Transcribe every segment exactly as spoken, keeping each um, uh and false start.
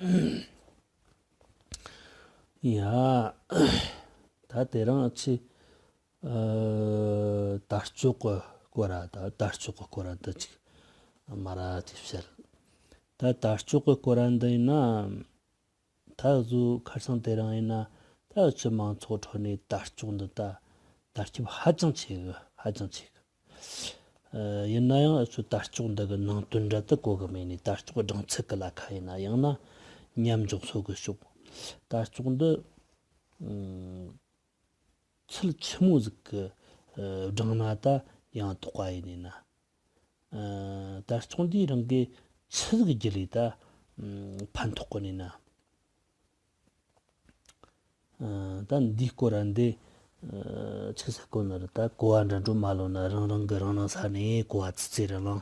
ཡ། ད་དེ་རིང་ཆི། ཨ། དར་ལྕོག་གི་སྐོར་ར། ད་དར་ལྕོག་གི་སྐོར་ར་འདི་ཅིག་མ་ར་དེ་བཤད། ད་དར་ལྕོག་གི་སྐོར་ར་འདི་ཡིན་ན། ད་གཟོད་ཁར་སང་དེ་རིང་ཡིན་ན། ད་སྤྱི་མང་ཚོགས་ཁྲོད་ནས་དར་ལྕོག་འདི་ད་དར་ཁྱབ་ཧ་ཅང་ཆེ་གི། ཧ་ཅང་ཆེ་གི། ཨ། ཡིན་ན་ཡང་ཨ་ཆོ་དར་ལྕོག་འདི་གི་ནང་དོན་འདྲ་དེ་གོ་གི་མེད་ནས། དར་ལྕོག་སྦྲང་ཚུགས་གི་ལ་ཁ་ཡིན་ན། ཡང་ན་ཉམས་འཇོག་སོགས་གི་ཕྱོགས། དར་ལྕོག་འདི། ཨ། ཚུལ་ཆི་མོ་ཟིག་གི། ཨ། སྦྲང་ན་ད་ཡང་དོག་པ་ཡིན་ནས་ན། ཨ། དར་ལྕོག་འདིས་རང་གི་ཆི་ཟིག་བརྒྱུད་ལས་ད། ཨ། ཕན་ཐོགས་གི་ནས་ན། ཨ། ད་འདིའི་སྐོར་ར་འདི། ཨ། ཆི་ཟེར་གོ་ནི་རེད། ད་གོ་བ་འདྲ་འགྲོ་མ་ལོ་ན། རང་རང་གི་རང་རང་ས་ནས་གོ་བ་ཙི་ཙི་རེ་ལངས།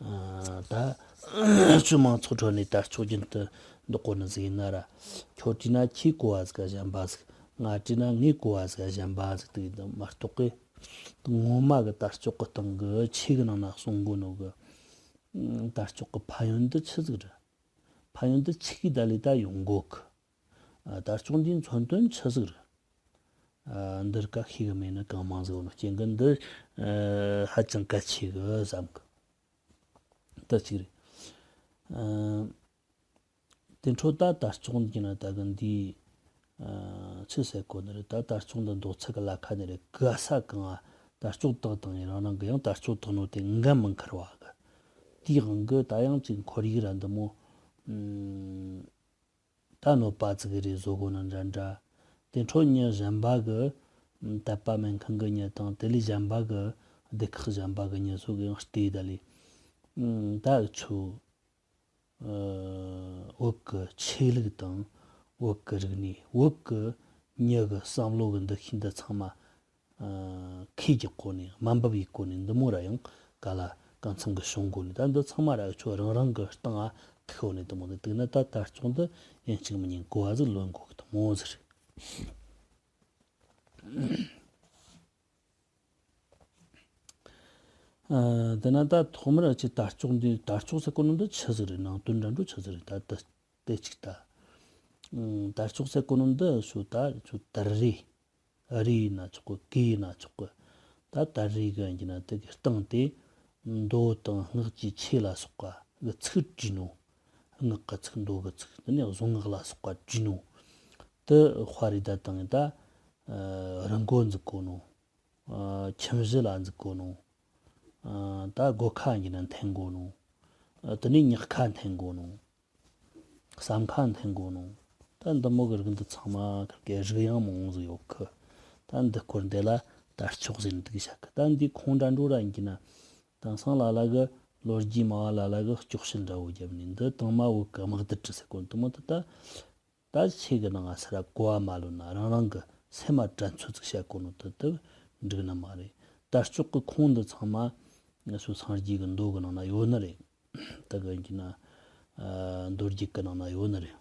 ཨ། ད་སྤྱི་མང་ཚོགས་ཁྲོད་ནས་དར་ལྕོག་རྒྱུན་དུ་འདོགས་གོ་ནི་ཟིག་ཡིན་ན་ར། ཁྱོད་བྲིས་ན་ཁྱེད་གོ་བ་ཟིག་ག་གཞན་པ་ཟིག། ང་བྲིས་ན་ངའི་གོ་བ་ཟིག་ག་གཞན་པ་ཟིག་དེ་མ་གཏོགས་གི། ངོ་མ་གི་དར་ལྕོག་གི་སྟེང་གི་ཆོས་གི་ནང་ན་གསུང་གོ་ནོ་གི། ཨ། དར་ལྕོག་གི་ཕན་ཡོན་འདི་ཆི་ཟིག་རེད། ཕན་ཡོན་འདི་ཆི་གི་ད་ལས་ད་ཡོང་གོ་གི། ཨ། དར་ལྕོག་འདིའི་མཚོན་དོན་ཆི་ཟིག་རེད། ཨ། འདིར་ཀ་ཤེས་གི་མེད་ནི་གང་མང་ཟིག་ཡོད་ནོ་རྐྱེན་གི། འདི། ཨ། ཧ་ཅང་གལ་ཆེ་གི་བསམ་གི། ད་ཅིག་རེད། ཨ། དེ་འཕྲོ་ད་དར་ལྕོག་འདི་ན་ད་གི་འདི། ཨ། ཆི་ཟེར་གོ་ནི་རེད། ད་དར་ལྕོག་འདི་འདོགས་ཚད་གི་ལ་ཁ་ནི་རེད། ག་ས་གང་ང་དར་ལྕོག་བཏགས་བཏང་ཡིན། རང་རང་གི་ཡང་དར་ལྕོག་བཏགས་ནོ་དེ་འགན་མི་འཁུར་བ་གི། དེའི་དབང་གི་ད་ཡང་ཅིག་ཁོར་ཡུག་ར་འདི་མོ། ཨ། ད་གནོད་པ་ཙིག་རེ་བཟོ་གོ་ནི་འདྲ་འདྲ། དེ་འཕྲོ་མྱི་གཞན་པ་གི། ཨ། དད་པ་མེད་མཁན་གི་མྱི་དང་། དེ་ལས་གཞན་པ་གི་སྡེ་ཁག་གཞན་པ་གི་མྱི་ཚོ་གི་ཡང་བལྟས་ད་ལས། ཨ། ད་འུ་ཆོ། ཨ། བོད་གི་ཆོས་ལུགས་དང་། བོད་གི་རིག་གནས། བོད་གི་མྱི་གི་བསམ་བློ་གི་འདུ་ཤེས་འདི་ཚང་མ། ཨ། ཁས་རྒྱག་གོ་ནས། དམའ་འབེབས་ཡེད་གོ་ནས། འདི་མོ་ར་ཡང་ག་ལ་གང་འཚམ་གི་བྱུང་གོ་ནས། ད་འདི་ཚང་མ་ར་འུ་ཆོ་རང་རང་གི་སྟེང་ང་ཐུག་ཡོད་ནས། འདི་མོ་འདི་ཐུག་ན་ད་དར་ལྕོག་འདི་ཡིན་གཅིག་མིན་གཉིས་གོ་བ་ཟིག་ལོན་གོ་གི། འདི་མོ་ཟིག་རེད། ཨ། དེ་ན་ད་ཐོག་མར་ཨ་ཆི་དར་ལྕོག་འདི། དར་ལྕོག་ཟེར་གོ་ནོ་འདི་ཆི་ཟིག་རེད། ནང་དོན་འདྲ་འགྲོ་ཆི་ཟིག་རེད། ད་ད་དེ་གཅིག་ད། ཨ། དར་ལྕོག་ཟེར་གོ་ནོ་འདི་ཤོ་ད་ཤོ་དར་རས། རས་ཡིན་ན་ཆོག་གི། གོས་ཡིན་ན་ཆོག་གི། ད་དར་རས་གི་ཡིན་ན་དེ་གི་སྟེང་དེ་མདོ་དང་སྔགས་ཀྱི་ཆོས་ལ་སོགས་པ་གི་ཚིག་བྲིས་ནོ། སྔགས་ཀྱི་ཚིག། མདོ་གི་ཚིག། དེ་ནས་གཟུངས་སྔགས་ལ་སོགས་པ་བྲིས་ནོ། དེ་དཔར་རས་ད་བཏང་ཡིན། ད། ཨ། རི་མགོ་འཛུགས་གོ་ནོ། ཨ། ཁྱིམ་གཞི་ལ་འཛུགས་གོ་ནོ། ཨ། ད་སྒོ་ཁ་ཡིན་ན་འཐེན་གོ་ནོ། ཨ། དེ་ནས་ཉག་ཁ་འཐེན་གོ་ནོ། ཟམ་ཁ་འཐེན་གོ་ནོ། ད་འདི་མོ་གི་རིགས་འདི་ཚང་མ་གི་རིགས་ཡང་མང་ཟིག་ཡོད་གི། ད་འདི་སྐོར་འདི་ལ་དར་ལྕོག་ཟེར་ནས་འདུག་བྱ་གི། ད་འདི་ཁོང་འདྲ་འགྲོ་ར་ཡིན་གྱི་ན། དེང་སང་ལ་ལ་གི་ལོ་རྒྱུས་སྨྲ་བ་ལ་ལ་གི་སྐྱོག་བཤད་འདྲ་བོ་བརྒྱབ་ནས། འདི་དང་མ་བོད་གི་དམག་སྡེ་བྲི་ཟེར་གོ་ནོ་འདི་མོ་འདི་ད། ད་ཆོས་གི་ནང་ང་སུ་ར་གོ་བ་མ་ལོན་ན། རང་རང་གི་སེམས་མ་དྲན་ཚོད་ཅིག་བཤད་གོ་ནོ་དེ་དེ་འགྲིག་ནི་མ་རེད། དར་ལྕོག་གི་ཁུངས་འདི་ཚང་མ་ང་ཚོའི་སངས་རྒྱས་ཀྱི་མདོ་གི་ནང་ན་ཡོད་ནི་རེད། དེ་གི་ཡིན་གྱི་ན། ཨ། མདོ་རྒྱུད་ཀྱི་ནང་ན་ཡོད་ནི་རེད།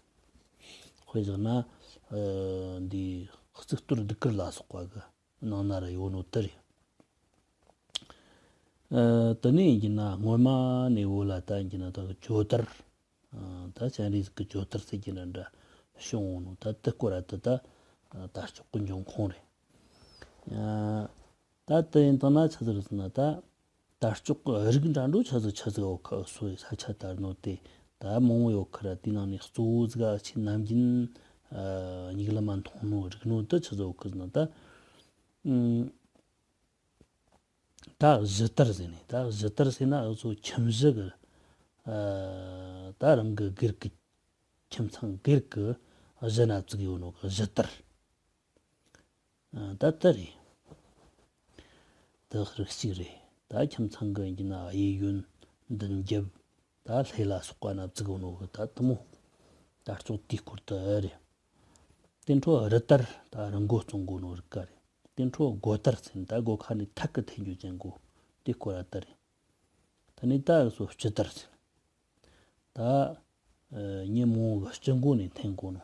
དཔེ་བཞག་ན། ཨ། འདི་གཙུག་ཏོར་གདུགས་དཀར་ལ་སོགས་པ་གི་ནང་ན་ར་ཡོད་ནོ་དེ་རེད། ཨ། དེ་ནས་ཡིན་གྱི་ན་སྔོན་མ་ནས་བོད་ལ་ད་ཡིན་གྱི་ན་ད་གི་ཇོ་དར། ཨ། ད་སྤྱན་རས་གཟིགས་ཀྱི་ཇོ་དར་ཟེར་གྱི་འདྲ་འདྲ་བྱུང་ནོ། ད་དེ་སྐོར་ར་དེ་ད་དར་ལྕོག་གི་འབྱུང་ཁུངས་རེད། ཨ། ད་དེ་ཡིན་དང་ན་ཆི་ཟིག་རེད་ཟེར་ན། ད་དར་ལྕོག་གི་རིགས་འདྲ་འགྲོ་ཆི་ཟིག་ཆི་ཟིག་ཡོད་གི། སོ་ཡི་ས་ཆ་དར་ནོ་དེ་ད་མང་བོ་ཡོད་གི་ར། དེའི་ནང་ནས་གཙོ་བོ་ཟིག་ཨ་ཆི་ནམ་རྒྱུན། ཨ། མིག་ལམ་མཐོང་ནོ་རིག་ནོ་དེ་ཆི་ཟིག་ཡོད་གི་ཟེར་ན། ད། ཨ། ད་གཞུ་དར་ཟེར་ནས། ད་གཞུ་དར་ཟེར་ན་འུ་ཚོ་ཁྱིམ་གཞི་གི། ཨ། ད་རང་གི་སྒེར་གི་ཁྱིམ་ཚང་སྒེར་གི་གཞི་ན་བཙུགས་ཡོད་ནོ་གི་གཞུ་དར། ཨ། ད་དེ་རེད། དེ་རིགས་གཅིག་རེད། ད་ཁྱིམ་ཚང་གི་ཡིན་གྱི་ན་གཡས་གཡོན་མདུན་རྒྱབ། ད་ལྷས་ལ་སོགས་པ་ན་བཙུགས་ཡོད་ནོ་གི་ད་དེ་མོ། དར་ལྕོག་དེའི་སྐོར་དེ་རེད། དེ་འཕྲོ་རི་དར། ད་རི་མགོ་བཙུགས་གོ་ནོ་རིགས་ཀ་རེད། དེ་འཕྲོ་སྒོ་དར་ཟེར་ནས། ད་སྒོ་ཁ་ནས་ཐག་གི་འཐེན་རྒྱུ་ཅན་གོ། དེ་སྐོར་ར་དར་རེད། དེ་ནས་ད་སོ་སྤྱི་དར་ཟེར་ནས། ད། ཨ། ཉིན་མོ་གི་སྤྱི་སྒོ་ནས་འཐེན་གོ་ནོ།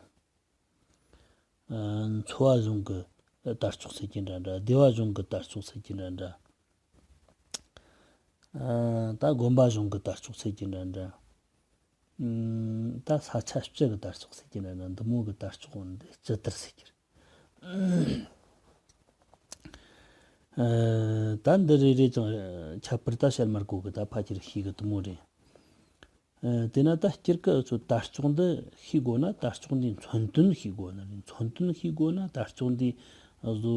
ཨ། འཚོ་བ་གཞུང་གི་དར་ལྕོག་ཟེར་གྱི་འདྲ་འདྲ། སྡེ་བ་གཞུང་གི་དར་ལྕོག་ཟེར་གྱི་འདྲ་འདྲ། ཨ། ད་དགོན་པ་གཞུང་གི་དར་ལྕོག་ཟེར་གྱི་འདྲ་འདྲ། ཨ། ད་ས་ཆ་སྤྱི་གི་དར་ལྕོག་ཟེར་གྱི་ན་འདི་མོ་གི་དར་ལྕོག་འདི་སྤྱི་དར་ཟེར་གྱི་རེད། ཨ། ད་འདི་རེ་རེ་ཀྱང་ཁྱད་པར་ད་བཤད་མར་གོ་གི། ད་ཕ་ཁྱེར་ཤེས་གི་དེ་མོ་རེད། ཨ། དེས་ན་ད་སྤྱིར་གི་ཚོ་དར་ལྕོག་འདི་ཤེས་དགོས་ན་དར་ལྕོག་འདིའི་མཚོན་དོན་ཤེས་དགོས་ནི་རེད། མཚོན་དོན་ཤེས་དགོས་ན་དར་ལྕོག་འདི་བཟོ་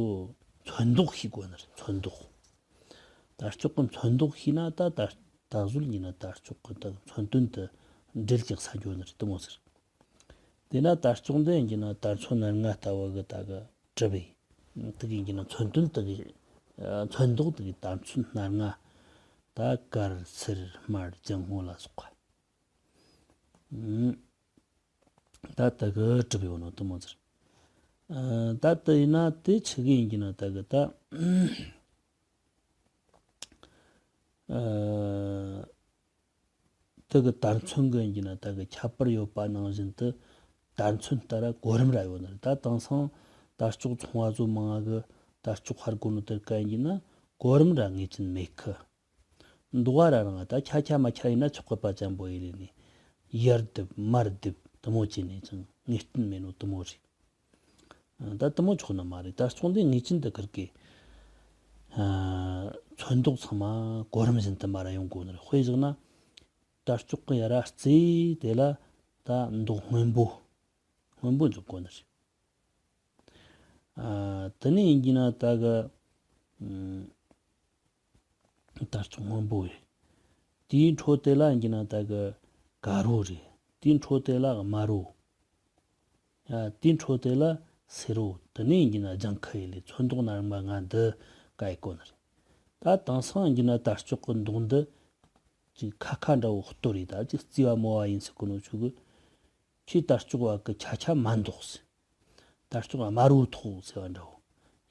ཚོན་མདོག་ཤེས་དགོས་ནི་རེད། ཚོན་མདོག་དར་ལྕོག་གི་མཚོན་མདོག་ཤེས་ན་ད་ད་ད་གཟོད་ཡིན་ན་དར་ལྕོག་གི་ད་མཚོན་དོན་དེ་འགྲེལ་རྒྱག་ས་འགྱོ་ནི་རེད། དེ་མོ་ཟེར། དེས་ན་དར་ལྕོག་འདི་ཡིན་གྱི་ན་དར་མཚོན་སྣ་ལྔ་ལྟ་བུ་གི་ད་གི་གྲུབ་པས། དེ་གི་ཡིན་གྱི་ན་མཚོན་དོན་དེ་གི་ཨ་མཚོན་མདོག་དེ་གི་དར་མཚོན་སྣ་ལྔ། ད་དཀར་སེར་དམར་ལྗང་སྔོ་ལ་སོགས་པ། ཨུམ། ད་དེ་གི་གྲུབ་ཡོད་ནོ་དེ་མོ་ཟེར། ཨ། ད་དེ་ཡིན་ན་དེ་ཆི་གི་ཡིན་གྱི་ན་ད་གི་ད། ཨ། དེ་གི་དར་མཚོན་གི་ཡིན་གྱི་ན་ད་གི་ཁྱད་པར་ཡོད་པ་ནང་བཞིན་དུ་དར་མཚོན་ལྟར་གོ་རིམ་ར་ཡོད་ནི་རེད། ད་དེང་སང་དར་ལྕོག་ཚོང་བ་ཚོ་མང་ང་གི་དར་ལྕོག་ཧར་གོ་ནོ་དེར་ག་ཡིན་གྱི་ན་གོ་རིམ་ར་ངེས་ཅན་མེད་གི། མདོག་བ་ར་རང་ད་ཁྱ་ཁྱ་མ་ཁྱ་ཡིན་ན་ཆོག་གི་པ་ཅན་པོ་ཡི་ལས་ནས་ཡར་རྡིབ་མར་རྡིབ་དེ་མོ་བྱས་ནས་ཀྱང་ངེས་གཏན་མེད་ནོ་དེ་མོ་རེད། ད་དེ་མོ་ཆོག་ནི་མ་རེད། དར་ལྕོག་འདི་ངེས་ཅན་དུ་ཁུར་གི། ཨ། ཚོན་མདོག་ཚང་མ་གོ་རིམ་བཞིན་དུ་མ་ར་ཡོང་དགོས་ནི་རེད། དཔེ་བཞག་ན་དར་ལྕོག་གི་ཡ་ར་རྩེ་དེ་ལ་ད་མདོག་སྔོན་པོ་སྔོན་པོ་འཇོག་དགོས་ནི་རེད། ཨ། དེ་ནས་ཡིན་གྱི་ན་ད་གི། ཨུམ། དར་ལྕོག་སྔོན་པོ་རེད། དེའི་འཕྲོ་དེ་ལ་ཡིན་གྱི་ན་ད་གི་དཀར་པོ་རེད། དེའི་འཕྲོ་དེ་ལ་དམར་པོ། ཨ། དེའི་འཕྲོ་དེ་ལ་སེར་པོ། དེ་ནས་ཡིན་གྱི་ན་ལྗང་ཁུ་ཡི་ལས་ཚོན་མདོག་སྣ་ལྔ་འདི་ག་ཡི་གོ་ནི་རེད། ད་དེང་སང་ཡིན་གྱི་ན་དར་ལྕོག་གི་མདོག་འདི་ཅིག་ཁ་ཁ་འདྲ་བོ་སྟོར་རེད། ད་ཅིག་རྩེ་བ་མོ་བ་ཡིན་ཟེར་གོ་ནོ་ཆུ་གི། ཁྱེད་དར་ལྕོག་བ་གི་ཁྱ་ཁྱ་མ་འདོགས་ཟེར། དར་ལྕོག་དམར་པོ་ཐོགས་ཟེར་བ་འདྲ་བོ།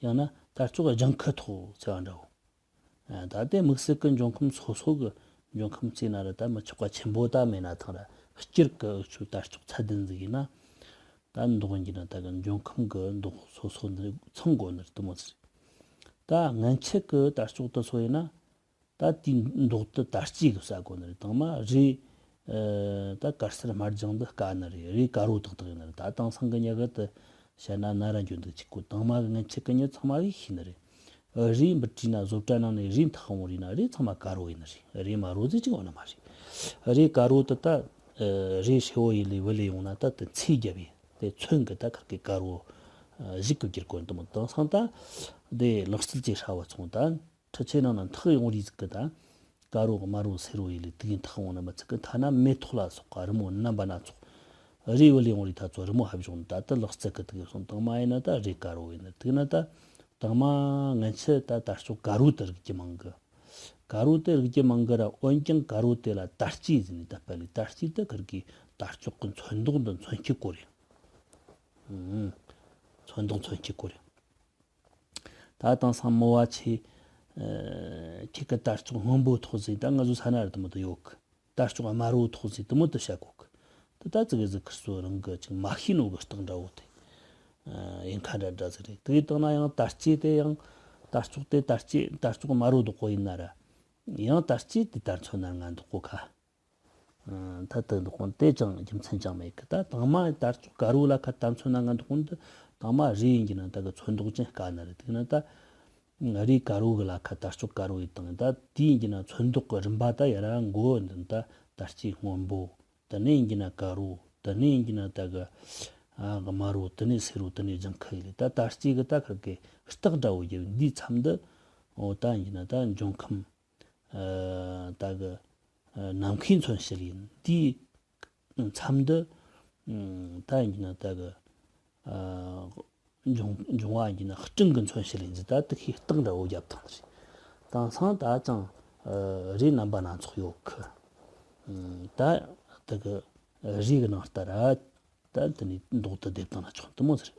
ཡང་ན་དར་ལྕོག་ལྗང་ཁུ་ཐོགས་ཟེར་བ་འདྲ་བོ། ཨ། ད་ལྟའི་དམིགས་བསལ་གི་འབྱུང་ཁམས་སོ་སོ་གི་འབྱུང་ཁམས་རྩེ་ན་ར་ད་མི་ཆོག་པ་ཆེན་པོ་ད་མེད་ན་ཐང་ར། སྤྱིར་གི་འུ་ཆོ་དར་ལྕོག་ཚད་ལྡན་ཟིག་ཡིན་ན། ད་མདོག་ཡིན་གྱི་ན་ད་གི་འབྱུང་ཁམས་གི་མདོག་སོ་སོ་འདི་ཚང་དགོས་ནི་རེད། དེ་མོ་ཟེར། ད་སྔན་ཆད་གི་དར་ལྕོག་དེ་ཚོ་ཡིན་ན། ད་དེའི་མདོག་དེ་དར་ལྕེ་གི་ཟ་གོ་ནི་རེད། དང་མ་རས། ཨ། ད་དཀར་སེར་དམར་ལྗང་འདི་དཀར་ནི་རེད། རས་དཀར་པོ་ཏག་ཏག་ཡིན་ནི་རེད། ད་དེང་སང་གི་མྱི་གི་དེ་བཤད་ན་ན་ར་འཇོན་འདུག་ཅིག་གོ། དང་མ་གི་སྔན་ཆད་གི་མྱི་ཚང་མ་གིས་ཤེས་ནི་རེད། ཨ། རས་འབུད་བྲིས་ན་བཟོ་གྲྭ་ནང་ནས་རས་འཐག་འོང་རེད་ན་རས་ཚང་མ་དཀར་པོ་ཡིན་ནི་རེད། རས་དམར་པོ་ཟིག་ཅིག་ཡོད་ནི་མ་རེད། རས་དཀར་པོ་དེ་ད། ཨ། རས་ཧྲིལ་པོ་ཡི་ལས་བུད་ལས་ཡོང་ན་ད་དེ་ཚོས་རྒྱབ་ཡིན། དེ་ཚོན་གི་ད་ཁར་གི་དཀར་པོ། ཨ། གཞུག་གི་བསྒྱུར་གོ་ནི་དེ་མོ། དེང་སང་ད་དེ་ལག་རྩལ་གྱི་ཧྲ་བ་སོང་ད། འཕྲུལ་ཆས་ནང་ན་འཐག་ཡོང་རེས་ཟིག་གི་ད། དཀར་པོ་དམར་པོ་སེར་པོ་ཡི་ལས་དེ་གི་འཐག་འོང་ན་མི་ཚིག་གི། ཐ་ན་མེ་ཏོག་ལ་སོགས་པ་རི་མོ་རྣམ་པ་སྣ་ཚོགས། རས་བུད་ལས་ཡོང་རེས་ད་ཚོ་རི་མོ་ཧ་བྱུང་ད་དེ་ལག་རྩལ་གི་དེ་གི་སོང་། དང་མ་ཡིན་ན་ད་རས་དཀར་པོ་ཡིན་ནི། དེ་ན་ད་དང་མ་སྔན་ཆད་ད་དར་ལྕོག་དཀར་པོ་དེ་རིག་རྒྱུ་མང་གི། དཀར་པོ་དེ་རིག་རྒྱུ་མང་གི་ར། འོན་ཀྱང་དཀར་པོ་དེ་ལ་དར་ལྕེ་ཟེར་ནས་ད་དཔེ་ལས། དར་ལྕེ་དེ་ཁར་གི་དར་ལྕོག་གི་ཚོན་མདོག་འདི་མཚོན་བྱེད་སྐོར་རེད། ཨུམ། ཚོན་མདོག་མཚོན་བྱེད་སྐོར་རེད། ད་དེང་སང་མོ་བ་ཆེ། ཨ། ཁྱེད་ཀྱི་དར་ལྕོག་སྔོན་པོ་ཐོགས་ཟིན། ད་ང་ཚོ་ས་ན་ར་དེ་མོ་དེ་ཡོད་གི། དར་ལྕོག་དམར་པོ་ཐོགས་ཟིན་དེ་མོ་དེ་བཤད་གོ་གི། དེ་ད་ཙི་གེ་ཟིག་ཁིར་སོ་རང་གི་ཅིག་མ་ཤེས་ནོ་གི་རྟགས་འདྲ་བོ་དེ། ཨ། ཡིན་ཁ་འདྲ་འདྲ་ཟིག་རེད། དེ་གི་སྟེང་ན་ཡང་དར་ལྕེ་དེ་ཡང་དར་ལྕོག་དེ་དར་ལྕེ་དར་ལྕོག་དམར་པོ་དོག་པོ་ཡིན་ན་ར། ཡང་དར་ལྕེ་དེ་དར་མཚོན་སྣ་ལྔ་དོག་པོ་ཁ། ཨ། ད་དེ་འདུག་གོ་དེ་ཅང་རྒྱུ་མཚན་ཅང་མེད་གི། ད་དང་མ་དར་ལྕོག་དཀར་པོ་ལ་ཁ་དར་མཚོན་སྣ་ལྔ་འདུག་གོ་འདི་དང་མ་རས་ཡིན་གྱི་ན་ད་གི་ཚོན་མདོག་ཅན་དཀར་ནི་རེད། དེ་ན་ད་རས་དཀར་པོ་གི་ལ་ཁ་དར་ལྕོག་དཀར་པོ་ཡི་དང་། ད་དེ་ཡིན་གྱི་ན་ཚོན་མདོག་གི་རིམ་པ་ད་ཡ་ར་མགོ་འདི་ད་དར་ལྕེ་སྔོན་པོ། དེ་ནས་ཡིན་གྱི་ན་དཀར་པོ། དེ་ནས་ཡིན་གྱི་ན་ད་གི། ཨ། དམར་པོ། དེ་ནས་སེར་པོ། དེ་ནས་ལྗང་ཁུ་ཡི་ལས། ད་དར་ལྕེ་གི་ད་ཁར་གི་རྟགས་འདྲ་བོ་རྒྱབ་འདིའི་མཚམས་འདི། འོ་ད་ཡིན་གྱི་ན་ད་འབྱུང་ཁམས། ཨ། ད་གི། ཨ། ནམ་མཁའི་མཚོན་བྱེད་ཡིན། དེའི་མཚམས་འདི། ཨ། ད་ཡིན་གྱི་ན་ད་གི། ཨ། འབྱུང་འབྱུང་བ་ཡིན་གྱི་ན་སྤྲིན་གྱི་མཚོན་བྱེད་ཡིན་ཟེར། ད་དེ་ཁའི་རྟགས་འདྲ་བོ་རྒྱབ་ཐང་རེད། དེང་སང་ད་ཅང་། ཨ། རས་རྣམ་པ་སྣ་ཚོགས་ཡོད་གི། ཨ། ད་ད་གི་རས་གི་ནང་ལྟར་ར། ད་དེ་ནས་མདོག་དེ་སྡེབ་བཏང་ན་ཆོག་དེ་མོ་ཟེར།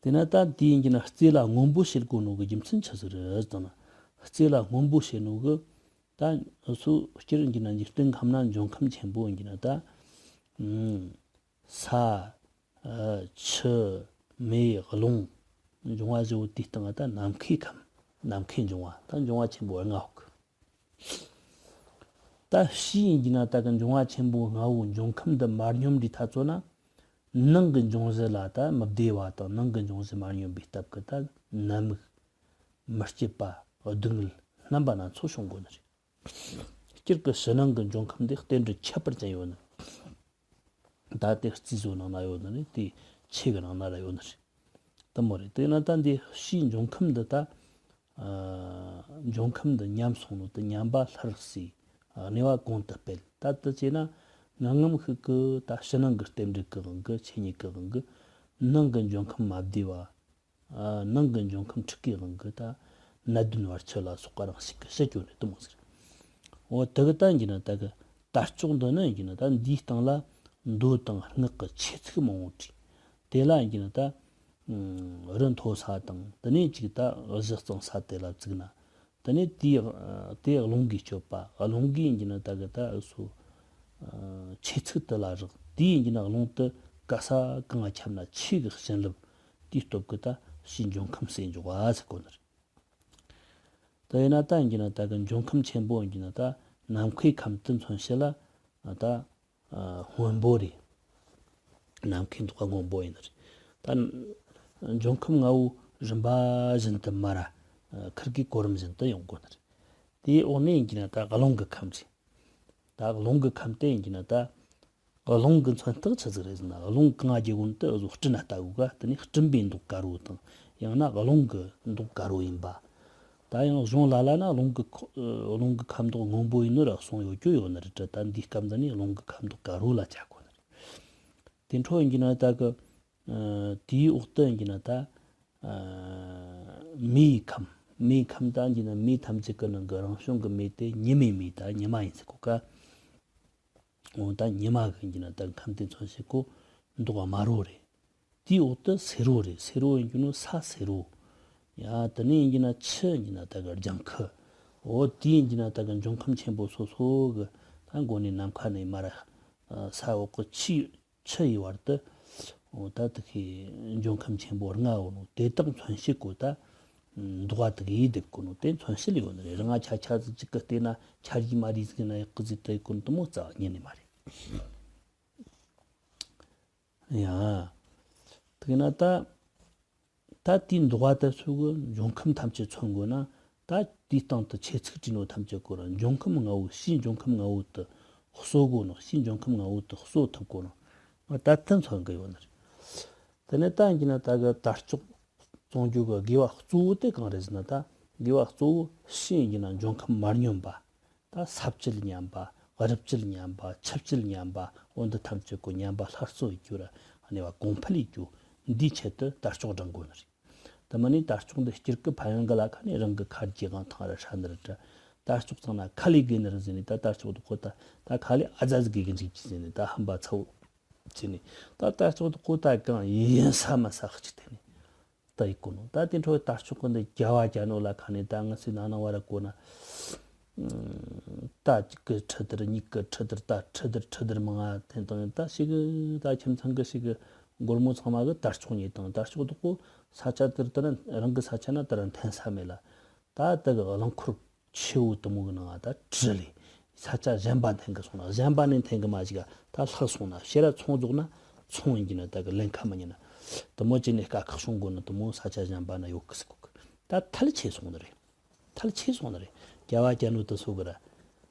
དེས་ན་ད་དེ་ཡིན་གྱི་ན་རྩེ་ལ་སྔོན་པོ་བྱེད་དགོས་ནོ་གི་རྒྱུ་མཚན་ཆི་ཟིག་རེད་ཟེར་ན། རྩེ་ལ་སྔོན་པོ་བྱེད་ནོ་གི། ད་སུ་སྤྱིར་ཡིན་གྱི་ན་འཇིག་རྟེན་ཁམས་ན་འབྱུང་ཁམས་ཆེན་པོ་ཡིན་གྱི་ན་ད། ཨུམ། ས། ཨ། ཆུ། མེ། རླུང་། འབྱུང་བ་བཞི་བོ་དེའི་སྟེང་ད་ནམ་མཁའི་ཁམས། ནམ་མཁའི་འབྱུང་བ། ད་འབྱུང་བ་ཆེན་པོ་ལྔ་ཡོད་གི། ད་ཕྱིའི་ཡིན་གྱི་ན་ད་གི་འབྱུང་བ་ཆེན་པོ་ལྔ་བོ་འབྱུང་ཁམས་འདི་མ་སྙོམས་དུས་ཐ་ཚོ་ན། ནང་གི་འབྱུང་བཞི་ལ་ད་མི་བདེ་བ་དང་ནང་གི་འབྱུང་བཞི་མ་སྙོམས་པའི་སྟབས་ཀྱིས་ད་ནད་མུག་མི་སྐྱིད་པ་སྡུག་བསྔལ་རྣམ་པ་སྣ་ཚོགས་བྱུང་དགོས་ནི་རེད། སྤྱིར་གྱི་ཕྱི་ནང་གི་འབྱུང་ཁམས་འདི་རྟེན་འབྲེལ་ཁྱད་པར་ཅན་ཡོད་ནི། ད་ལྟའི་རྩིས་བཟོ་ནང་ན་ཡོད་ནི་རེད། དེ་ཆོས་གི་ནང་ན་ར་ཡོད་ནི་རེད། དེ་མོ་རེད། དེས་ན་ད་འདི་ཕྱིའི་འབྱུང་ཁམས་འདི་ད། ཨ། འབྱུང་ཁམས་འདི་ཉམས་སོང་ནོ་དེ་ཉམས་པ་སླར་གསོས། ཨ། གནས་པ་གོང་དུ་སྤེལ། ད་དེ་བྱས་ན་ངང་ངམ་ཤུགས་ཀྱིས་ད་ཕྱི་ནང་གི་རྟེན་འབྲེལ་གྱི་དབང་གིས་ཆོས་ཉིད་ཀྱི་དབང་གིས་ནང་གི་འབྱུང་ཁམས་མ་བདེ་བ། ཨ། ནང་གི་འབྱུང་ཁམས་འཁྲུག་གི་དབང་གིས་ད་ནད་གདོན་བར་ཆད་ལ་སོགས་པ་རང་བཞིན་གྱིས་ཞི་འགྱོ་ནས་དེ་མོ་ཟེར། འོ་དེ་གི་ད་ཡིན་གྱི་ན་ད་གི་དར་ལྕོག་འདི་ནི་ཡིན་གྱི་ན་ད་འདིའི་སྟེང་ལ་མདོ་དང་སྔགས་ཀྱི་ཆོས་ཚིག་མང་བོ་བྲིས། དེ་ལ་ཡིན་གྱི་ན་ད་རི་མཐོ་ས་དང་དེ་ནས་ཅིག་ད་གཞི་གཙང་ས་དེ་ལ་བཙུགས་ན། དེ་ནས་དེའི་དེའི་རླུང་གིས་བསྐྱོད་པ། རླུང་གིས་ཡིན་གྱི་ན་ད་གི་ད་སོ་ཆོས་ཚིག་དེ་ལ་རེག་དེའི་ཡིན་གྱི་ན་རླུང་དེ་ག་ས་གང་ང་ཁྱབ་ན་ཆོས་ཀྱི་བྱིན་རླབས་དེའི་སྟོབས་ཀྱིས་ད་ཕྱིའི་འབྱུང་ཁམས་སེལ་འཇོག་པ་ཟེར་གོ་ནི་རེད། དེ་ཡིན་ན་ད་ཡིན་གྱི་ན་ད་གི་འབྱུང་ཁམས་ཆེན་པོ་ཡིན་གྱི་ན་ད་ནམ་མཁའི་ཁམས་དེ་མཚོན་བྱེད་ལ་ད་སྔོན་པོ་རེད། ནམ་མཁའི་མདོག་སྔོན་པོ་ཡིན་ནི་རེད། ད་འབྱུང་ཁམས་ལྔ་བོ་རིམ་པ་བཞིན་དུ་མར་ཁིར་གི་གོ་རིམ་བཞིན་དུ་ཡོང་དགོས་ནི་རེད། དེའི་འོག་ནས་ཡིན་གྱི་ན་ད་རླུང་གི་ཁམས་རེད། ད་རླུང་གི་ཁམས་དེ་ཡིན་གྱི་ན་ད། རླུང་གི་མཚོན་རྟགས་ཆི་ཟིག་རེད་ཟེར་ན། རླུང་གང་ང་རྒྱུ་ཀུན་ཏུ་བཟོ་སྤྲིན་ན་ལྟ་བུ་ག་དེ་ནས་སྤྲིན་པའི་མདོག་དཀར་བོ་དང་། ཡང་ན་རླུང་གི་མདོག་དཀར་བོ་ཡིན་པ། ད་ཡང་གཞུང་ལ་ལ་ན་རླུང་གི་ཁོ་རླུང་གི་ཁ་མདོག་སྔོན་པོ་ཡིན་ནོ་ར་གསུངས་ཡོད་རྒྱུ་ཡོད་ནི་རེད་དྲ། ད་འདིའི་སྐབས་འདི་ནས་རླུང་གི་ཁ་མདོག་དཀར་བོ་ལ་བྱ་དགོས་ནི་རེད། དེ་འཕྲོ་ཡིན་གྱི་ན་ད་གི་དེའི་འོག་ཏུ་ཡིན་གྱི་ན་ད་མེའི་ཁམས། མེའི་ཁམས་ད་ཡིན་གྱི་ན་མེ་ཐམས་ཅད་ཀྱི་ནང་གི་རང་བྱུང་གི་མེ་དེ་ཉི་མའི་མེ། ད་ཉི་མ་ཡིན་ཟེར་གོ་ག་འོ་ད་ཉི་མ་གི་ཡིན་གྱི་ན་ད་ཁམས་དེ་མཚོན་བྱེད་ཀོ་མདོག་དམར་རོ་རེད། དེའི་འོག་ཏུ་སེར་རོ་རེད། སེར་རོ་ཡིན་གྱི་ནོ་ས་སེར་རོ། ཡ། དེ་ནས་ཡིན་གྱི་ན་ཆུ་ཡིན་གྱི་ན་ད་གི་ལྗང་ཁུ། འོ་དེ་ཡིན་གྱི་ན་ད་གི་འབྱུང་ཁམས་ཆེན་པོ་སོ་སོ་གི་ད་མགོ་ནས་ནམ་མཁའ་ནས་མར་ས་འོག་གི་ཆུ་ཆུ་ཡི་བར་དུ་འོ་ད་དེ་གི་འབྱུང་ཁམས་ཆེན་པོ་ལྔ་ཡོད་ནོ་དེ་དག་མཚོན་བྱེད་ཀོ་ད། མདོག་པ་དེ་གིས་སྡེབ་དགོས་ནོ་དེ་མཚོན་བྱེད་ཡོད་ནི་རེད། རང་ང་ཆ་ཆ་ཟིག་ཅིག་གི་བལྟས་ན་ཆ་རྒྱུས་མ་རེད་ཟིག་ན་ཡག་གི་ཟིག་དེ་ཀུན་དུ་མོ་རྩ་བ་ཉན་ནི་མ་རེད། ཡ། དེ་ན་ད་ད་དེའི་མདོག་པ་དེ་ཚོ་གི་འབྱུང་ཁམས་ཐམས་ཅད་མཚོན་དགོས་ན། ད་དེའི་སྟེང་དུ་ཆོས་ཚིག་བྲིས་ནོ་ཐམས་ཅད་ཀོ་ར་འབྱུང་ཁམས་ལྔ་བོ། ཕྱིའི་འབྱུང་ཁམས་ལྔ་བོ་དེ་གསོ་དགོས་ནོ། ཕྱིའི་འབྱུང་ཁམས་ལྔ་བོ་དེ་གསོ་ཐུབ་དགོས་ནོ། ད་དེ་མཚོན་གི་ཡོད་ནི་རེད། དེ་ནས་ད་ཡིན་གྱི་ན་ད་གི་དར་ལྕོག་བཙོང་རྒྱུ་གི་དགེ་བ་གཙོ་བོ་དེ་གང་རེད་ཟེར་ན། ད་དགེ་བ་གཙོ་བོ་ཕྱི་ཡིན་གྱི་ན་འབྱུང་ཁམས་མ་སྙོམས་པ། ད་ས་བཅུད་ཉམས་པ། རི་བཅུད་ཉམས་པ། ཆུ་བཅུད་ཉམས་པ། འོ་འདི་ཐམས་ཅད་ཀོ་ཉམས་པ་སླར་གསོ་ཡེད་རྒྱུ་ར་གནས་པ་གོང་འཕེལ་ཡེད་རྒྱུ་འདིའི་ཆེད་དུ་དར་ལྕོག་སྦྲང་དགོས་ནི་རེད། དེ་མ་ནི་དར་ལྕོག་འདི་སྤྱིར་གི་ཕན་ཡོན་གི་ལ་ཁ་ནས་རང་གི་ཁ་རྒྱའི་དབང་ཐང་ར་ཧྲ་ནི་རེད་དྲ། དར་ལྕོག་ཚང་ན་ཁ་ལས་དགོས་ནི་རེད་ཟེར་ནས། ད་དར་ལྕོག་འདི་ཁོ་ད་ད་ཁ་ལས་ཨ་ཛ་ཟིག་དགོས་གི་འཇིག་གི་ཟེར་ནས། ད་ཧམ་པ་ཚ་བོ་བྱས་ནས། ད་དར་ལྕོག་འདི་ཁོ་ད་གང་ཡིན་ས་མ་ས་ཁ་ཅིག་དེ་ནས་ད་ཡི་གོ་ནོ། ད་དེ་འཕྲོ་དར་ལྕོག་གི་འདི་རྒྱ་བ་རྒྱ་ནོ་ལ་ཁ་ནས་ད་ང་སི་ན་ན་བ་ར་གོ་ན། ད་གཅིག་གི་ཁྲི་དར། གཉིས་གི་ཁྲི་དར། ད་ཁྲི་དར་ཁྲི་དར་མང་ང་འཐེན་བཏང་ཡོད། ད་ཞིག་གི་ད་ཁྱིམ་ཚང་གི་ཞིག་གི་སྒོར་མོ་ཚང་མ་གི་དར་ལྕོག་ཉོས་བཏང་། དར་ལྕོག་དེ་ཁོ་ས་ཆ་དེར་དེ་ར་རང་གི་ས་ཆ་ན་དེ་ར་འཐེན་ས་མེད་ལ། ད་དེ་གི་རླངས་འཁོར་ཆེ་བོ་དེ་མོ་གི་ནང་ང་ད་ཁྲིད་ལས། ས་ཆ་གཞན་པ་འཐེན་གི་སོང་ན། གཞན་པ་ནས་འཐེན་གི་མ་ཞིག་ག་ད་ལྷག་སོང་ན། ཕྱིར་ར་ཚོང་རྫོགས་ན་ཚོང་ཡིན་གྱི་ན་ད་གི་ལེན་ཁ་མི་ཉན་ན། དེ་མོ་བྱས་ནས་དཀའ་ཁག་བྱུང་དགོས་ན་དེ་མོ་ས་ཆ་གཞན་པ་ན་ཡོད་གི་ཟེར་གོ་གི། ད་ཐལ་ཆེ་སོང་ནི་རེད། ཐལ་ཆེ་སོང་ནི་རེད། རྒྱ་བ་རྒྱ་ནོ་དེ་སོ་གི་ར།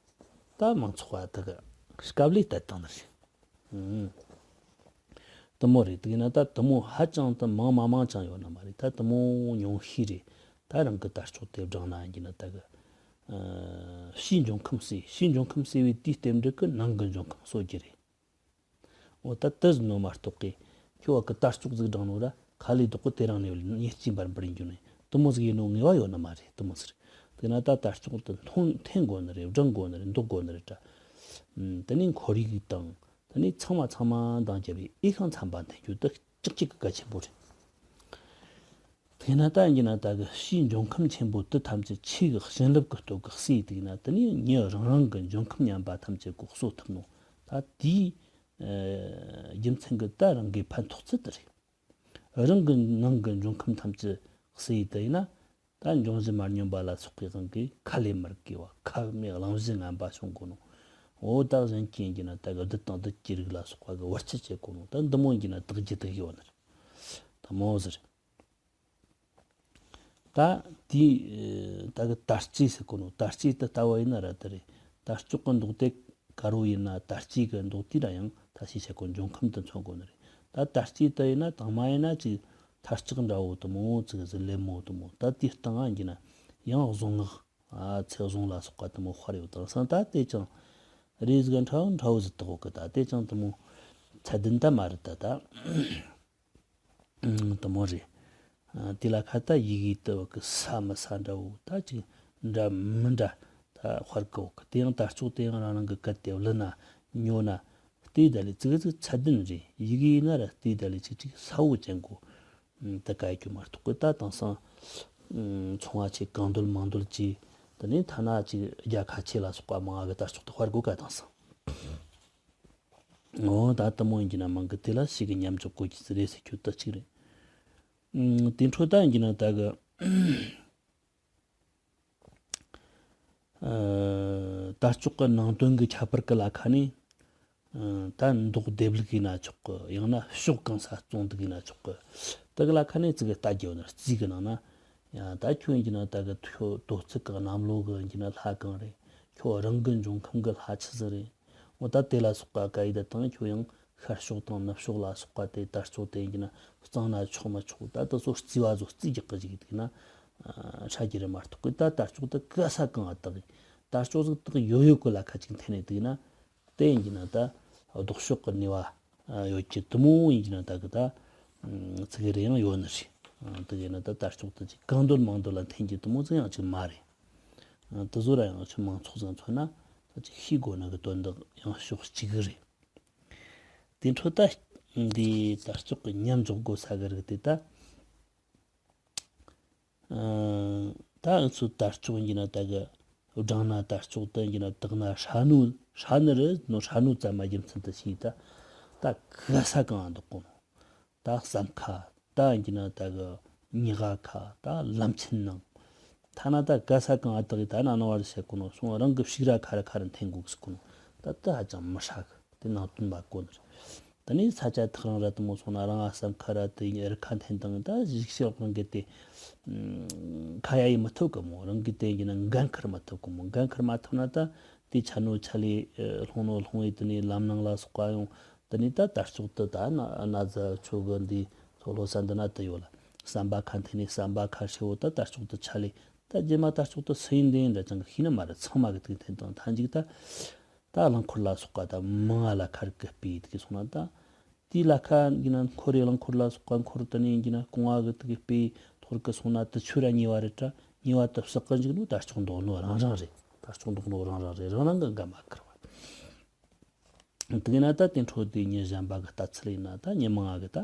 ད་མང་ཚོགས་པ་དེ་གི་དཀའ་ལས་གཏད་བཏང་ནི་རེད། ཨང་། དེ་མོ་རེད། དེ་ན་ད་དེ་མོ་ཧ་ཅང་དུ་མང་མ་མང་ཅང་ཡོད་ན་མ་རེད། ད་དེ་མོ་ཉུང་ཤས་རེད། ད་རང་གི་དར་ལྕོག་དེ་སྦྲང་ན་ཡིན་གྱི་ན་ད་གི། ཨ། ཕྱིའི་འབྱུང་ཁམས་སེལ། ཕྱིའི་འབྱུང་ཁམས་སེལ་བའི་དེའི་རྟེན་འབྲེལ་གི་ནང་གི་འབྱུང་ཁམས་གསོ་རྒྱུ་རེད། འོ་ད་དེ་ཟིན་ནོ་མ་གཏོགས་གི་ཁྱོད་བ་གི་དར་ལྕོག་ཟིག་སྦྲང་ནོ་ར་ཁ་ལས་དོག་གི་དེ་རང་ནས་ཉེར་གཅིག་འབར་འབར་ཡིན་རྒྱུ་ནི་དེ་མོ་ཟིག་ཡིན་ནོ་ངེས་པ་ཡོད་ན་མ་རེད། དེ་མོ་ཟིག་རེད། དེ་ན་ད་དར་ལྕོག་དེ་འཐོན་འཐེན་དགོས་ནི་རེད། སྦྲང་དགོས་ནི་རེད། འདོགས་དགོས་ནི་རེད་དྲ། ཨམ། དེ་ནས་ཁོར་ཡུག་དང་། དེ་ནས་ཚང་མ་ཚང་མ་འདང་རྒྱབ་པའི་འོས་ཤིང་འཚམ་པ་འཐེན་རྒྱུ་དེ་ཅིག་ཅིག་གི་གལ་ཆེན་པོ་རེད། དེས་ན་ད་ཡིན་གྱི་ན་ད་གི་ཕྱིའི་འབྱུང་ཁམས་ཆེན་པོ་དེ་ཐམས་ཅད་ཆོས་ཀྱི་བྱིན་རླབས་ཀྱི་སྟོབས་ཀྱིས་གསོས། དེས་ན་དེ་ནས་མྱི་རང་རང་གི་འབྱུང་ཁམས་ཉམས་པ་ཐམས་ཅད་ཀོ་གསོ་ཐུབ་ནོ། ད་དེའི་ཨ་རྒྱུ་མཚན་གྱིས་ད་རང་གི་ཕན་ཐོགས་ཚུལ་དེ་རེད། རང་གི་ནང་གི་འབྱུང་ཁམས་ཐམས་ཅད་གསོས། དེས་ན་ད་འབྱུང་བཞི་མ་སྙོམས་པ་ལ་སོགས་པའི་དབང་གིས་ཁ་ལས་མར་གས་པ། ཁ་མེད་གླིང་བཞི་ངན་པ་བྱུང་དགོས་ནོ། འོ་ད་གཞན་གྱི་ཡིན་གྱི་ན་ད་གི་བདུད་དང་བདུད་ཀྱི་རིགས་ལ་སོགས་པ་གི་བར་ཆད་བྱེད་གོ་ནོ། ད་འདི་མོ་ཡིན་གྱི་ན་དག་རྒྱུ་དག་ཡོད་ནི་རེད། ད་མོ་ཟེར། ད་དེའི་ད་གི་དར་ལྕེ་ཟེར་གོ་ནོ། དར་ལྕེ་དེ་ལྟ་བ་ཡིན་ན་ར་དེ་རེད། དར་ལྕོག་གི་མདོག་དེ་དཀར་བོ་ཡིན་ན། དར་ལྕེ་གི་མདོག་དེ་ར་ཡང་ད་ཤེས་བྱ་གོ་འབྱུང་ཁམས་དུ་མཚོན་གོ་ནི་རེད། ད་དར་ལྕེ་དེ་ཡིན་ན་དང་མ་ཡིན་ན་ཅིག་ཐལ་ལྕག་འདྲ་བོ་དུ་མོ་ཙིག་ཟིག་ལེབ་མོ་དུ་མོ། ད་དེའི་སྟེང་ང་ཡིན་གྱི་ན་ཡང་གཟུངས་སྔགས། ཨ་ཚེ་གཟུངས་ལ་སོགས་པ་དུ་མོ་དཔར་ཡོད་དང་སང་། ད་དེ་ཅང་རེས་ག་འདྲ་བོ་འདྲ་བོ་ཟིག་དག་གི། ད་དེ་ཅང་དུ་མོ་ཚད་ལྡན་ད་མ་རེད། ད་ད་དུ་མོ་རེད། ཨ་དེ་ལ་ཁ་ད་ཡི་གེ་དུ་བ་གི་ས་མི་ས་འདྲ་བོ་ད་ཅིག་འདྲ་མི་འདྲ་ད་དཔར་གི་འོག་གི། དེ་ཡང་དར་ལྕོག་དེ་ཡང་རང་རང་གི་གལ་ཏེ་བླུ་ན་ཉོ་ན་བལྟས་ད་ལས་ཙིག་ཙིག་ཚད་ལྡན་རེད། ཡི་གེ་ཡིན་ན་ར་བལྟས་ད་ལས་ཅིག་ཅིག་ས་བོ་ཅན་གོ། ད་ག་ཡི་གྱོད་མ་གཏོགས་གི། ད་དེང་སང་ཚོང་བ་ཆེ་གང་འདོད་མང་འདོད་ཀྱིས་དེ་ནས་ཐ་ན་ཅིག་རྒྱལ་ཁ་ཆེ་ལ་སོགས་པ་མང་གི་དར་ལྕོག་ཏུ་དཔར་དགོས་ཀ། དེང་སང་འོ་ད་དུ་མོ་ཡིན་གྱི་ན་མང་གི་དེ་ལ་ཞིག་གི་མཉམ་འཇོག་དགོས་ཀྱི་རེད་ཟེར་རྒྱུ་དེ་གཅིག་རེད། ཨུམ། དེ་འཕྲོ་ད་ཡིན་གྱི་ན་ད་གི་ཨ་དར་ལྕོག་གི་ནང་དོན་གྱི་ཁྱད་པར་གྱི་ལ་ཁ་ནས། ཨ་ད་མདོག་ལྡེབས་ལུགས་ཡིན་ན་ཆོག་གི། ཡང་ན་ཕྱོགས་གང་ས་བཙོང་འདུག་ཡིན་ན་ཆོག་གི། དེ་གི་ལ་ཁ་ནས་ཙི་གི་ལྟ་རྒྱུ་ཡོད་ན། རྩིས་གི་ནང་ན་ཡང་ད་ཁྱོད་ཡིན་གྱི་ན་ད་གི་ཁྱོད་དོ་ཚིགས་གི་གནམ་ལོ་གི་ཡིན་གྱི་ན་ལྷ་གང་རེད། ཁྱོད་རང་གི་འབྱུང་ཁམས་གི་ལྷ་ཆི་ཟིག་རེད། འོ་ད་དེ་ལ་སོགས་པ་ག་ཡི་ད་དང་ཁྱོད་ཡང་ཤར་ཕྱོགས་དང་ནུབ་ཕྱོགས་ལ་སོགས་པ་དེ་དར་ལྕོག་དེ་ཡིན་གྱི་ན་གཙང་ན་ཆོག་མ་ཆོག་ད་དེ་ཚོ་རྩིས་པ་ཚོ་རྩིས་རྒྱག་གི་ཅིག་འདུག་ན། ཨ་ཧྲ་གི་རེད་མ་གཏོགས་གི། ད་དར་ལྕོག་དེ་ག་ས་གང་ང་བཏགས་གི། དར་ལྕོག་ཟིག་བཏགས་ཡོད་ཡོད་གི་ལ་ཁ་ཅིག་འཐེན་ནས་འདུག་ན། དེ་ཡིན་གྱི་ན་ད་ལྡོག་ཕྱོགས་གི་ནུས་པ་ཡོད་ཀྱི་དུ་མོ་ཡིན་གྱི་ན་ད་གི་ད་ཚིག་གི་རེ་ཡང་ཡོད་ནི་རེད། དེ་ཡིན་ན་ད་དར་ལྕོག་དེ་ཅིག་གང་འདོད་མང་འདོད་ལ་འཐེན་གྱི་དུ་མོ་ཟིག་ཡང་ཅིག་མ་རེད། དེ་ཚོ་ར་ཡང་ཆུ་མང་ཚོགས་ཟིག་མཚོན་ན་ད་ཅིག་ཤེས་དགོས་ནི་གི་དོན་དག་ཡང་ཕྱོགས་གཅིག་གི་རེད། དེ་འཕྲོ་ད་འདི་དར་ལྕོག་གི་མཉམ་འཇོག་དགོས་ས་གི་རིགས་དེ་ད། ཨ་ད་ང་ཚོ་དར་ལྕོག་ཡིན་གྱི་ན་ད་གི་སྦྲང་ན་དར་ལྕོག་དེ་ཡིན་གྱི་ན་དག་ན་ཧྲ་ནོ་ཧྲ་ནི་རེད་ནོ། ཧྲ་ནོ་ཙམ་མ་རྒྱུ་མཚན་དུ་ཞིག་ད་ད་ག་ས་གང་འདུག་གོ་ནོ། ད་ཟམ་ཁ་ད་ཡིན་གྱི་ན་ད་གི་ཉི་ཧ་ཁ་ད་ལམ་ཆེན་ནང་ཐ་ན་ད་ག་ས་གང་ཨ་དག་གི་ད་ན་ནོ་བར་བཤད་གོ་ནོ་སོང་། རང་གི་ཕྱུགས་ར་ཁ་ར་ཁ་ར་འཐེན་དགོས་ཟེར་གོ་ནོ། ད་ད་ཧ་ཅང་མི་ཧྲ་གི། དེ་ནང་དོན་མ་གོ་ནི་རེད། དེ་ནས་ས་ཆ་ཐག་རིང་ར་དུ་མོ་སོང་ན་རང་ཨ་ཟམ་ཁ་ར་དེ་རི་ཁ་འཐེན་དང་ད་ཞིག་ཤེས་རོགས་རང་གི་དེ་ཁ་ཡ་ཡི་མི་ཐུབ་གི་མོ། རང་གི་དེ་ཡིན་ན་འགན་ཁུར་མི་ཐུབ་གི་མོ། འགན་ཁུར་མ་ཐུབ་ན་ད་དེ་ཆ་ནོ་ཆ་ལེ་ལྷུང་ནོ་ལྷུང་ཡི་དེ་ནས་ལམ་ནང་ལ་སོགས་པ་ཡོང་། དེ་ནས་ད་དར་ལྕོག་དེ་ད་ན་ན་ཟ་ཆོ་གི་འདི་ཚོ་ལོ་ས་འདི་ན་དེ་ཡོད་ལ། ཟམ་པ་ཁ་འཐེན་ནས་ཟམ་པ་ཁ་ཧྲེ་བོ་ད་དར་ལྕོག་དེ་ཆ་ལེ་ད་རྗེས་མ་དར་ལྕོག་དེ་སུ་ཡིན་འདི་ཡིན་འདྲ་ཅང་གི་ཤེས་ནི་མ་རེད། ཚང་མ་གི་དེ་འཐེན་དང་ཐང་ཅིག་ད། ད་རླངས་འཁོར་ལ་སོགས་པ་ད་མང་ང་ལ་ཁ་རི་གི་སྤེལ་དེ་གི་སོང་ན་ད། དེའི་ལ་ཁ་ཡིན་ན་འཁོར་རེ་རླངས་འཁོར་ལ་སོགས་པ་འཁོར་དེ་ནས་ཡིན་ན་ཀོང་བ་གི་དེ་གི་སྤེལ་ཐོར་གི་སོང་ན་དེ་ཆོས་ར་ཉེ་བ་རེད་དྲ། ཉེ་བ་དེ་བསགས་གི་འཇུག་ནོ་དར་ལྕོག་འདོགས་ནོ་རང་རང་རེད། དར་ལྕོག་འདོགས་ནོ་རང་རང་རེད། རང་རང་གི་འགན་མ་ཁུར་བ། དེ་གི་ན་ད་དེ་འཕྲོ་དེ་ཉི་གཞན་པ་གི་ལྟ་ཚུལ་ཡིན་ན་ད་ཉི་མང་ང་གི་ད་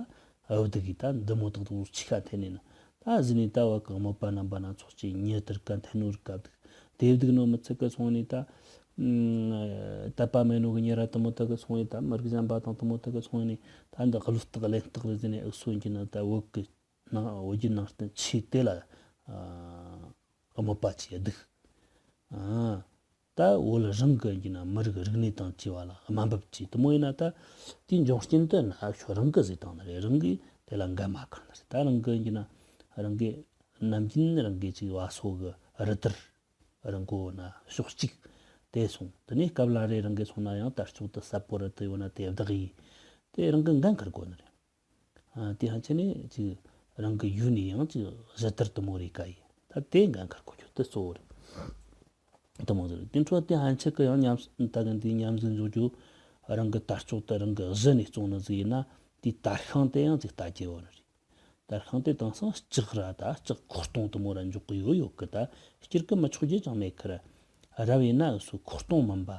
འུ་དུ་གི་ད་འདི་མོ་དག་དག་ཆི་ཁ་འཐེན་ནས་ན། ད་གཟིགས་ནས་ད་བ་གི་དམོད་པ་རྣམ་པ་སྣ་ཚོགས་ཀྱི་ཉི་ལྟར་ཀ་འཐེན་ནོ་རིག་སྐབས་དེ་བདུག་ནོ་མི་ཚིག་གི་སོང་ནས་ད། དད་པ་མེད་ནོ་གི་ཉེ་ར་དུ་མོ་དག་གི་སོང་ནས་ད་མི་རིགས་གཞན་པ་དང་དུ་མོ་དག་གི་སོང་ནས་ད་འདི་གླུ་སྟག་ལེན་སྟག་རེ་ཟིན་ནས་འུ་སོ་གི་ན་ད་བོད་གི་ནང་བོད་བརྒྱུད་ནང་བསྟན་ཆོས་དེ་ལ་དམོད་པ་ཆེ་སྡུག་ད་བོད་རང་གི་ཡིན་ན་མི་རིགས་རིག་གནས་དང་བཅས་པ་ལ་དམའ་འབེབས་བྱས་དུ་མོ་ཡིན་ན་ད་དེའི་འབྱུང་རྐྱེན་དུ་ན་ཁྱོད་རང་གི་ཟིག་བཏང་ནི་རེད། རང་གིས་དེ་ལ་འགན་མ་ཁུར་ནི་རེད། ད་རང་གི་ཡིན་ན་རང་གི་ནམ་རྒྱུན་རང་གི་ཅིག་བ་སོ་གི་རི་དར་རང་གོ་ན་ཕྱོགས་གཅིག་དེ་སོང་། དེ་ནས་སྐབས་ལ་རེ་རང་གི་སོང་ན་ཡང་དར་ལྕོག་དུ་ཟབ་པོ་རི་དུ་ཡོད་ན་དེ་བདག་ཡིན། དེ་རང་གི་འགན་ཁུར་དགོས་ནི་རེད། ཨ་དེ་ཧ་ཆེ་ནས་ཅིག་རང་གི་ཡུལ་ནས་ཡང་ཅིག་གཞི་དར་དུ་མོ་རེ་ཀ་ཡིན། ད་དེ་འགན་ཁུར་དགོས་རྒྱུ་དེ་གཙོ་བོ་རེད། དུ་མོ་ཟེར་དེ་འཕྲོ་དེ་ཧ་ཆེ་གི་ཡང་ཉམས་ད་གི་འདི་ཉམས་ཟིན་འཇོག་རྒྱུ་རང་གི་དར་ལྕོག་དེ་རང་གི་གཞི་ནས་བཙོང་ནི་ཟིག་ཡིན་ན་དེའི་དར་ཤིང་དེ་ཡང་ཅིག་ལྟ་རྒྱུ་བོ་རེད། དར་ཤིང་དེ་དེང་སང་ལྕགས་ར་ད་ལྕགས་ཁོག་སྟོང་དུ་མོ་ར་འཇོག་གི་ཡོད་ཡོད་གི། ད་སྤྱིར་གི་མི་ཆོག་རྒྱུ་ཅང་མེད་ཁི་ར། རབ་ཡིན་ན་འུ་སུ་ཁོག་སྟོང་མིན་པ།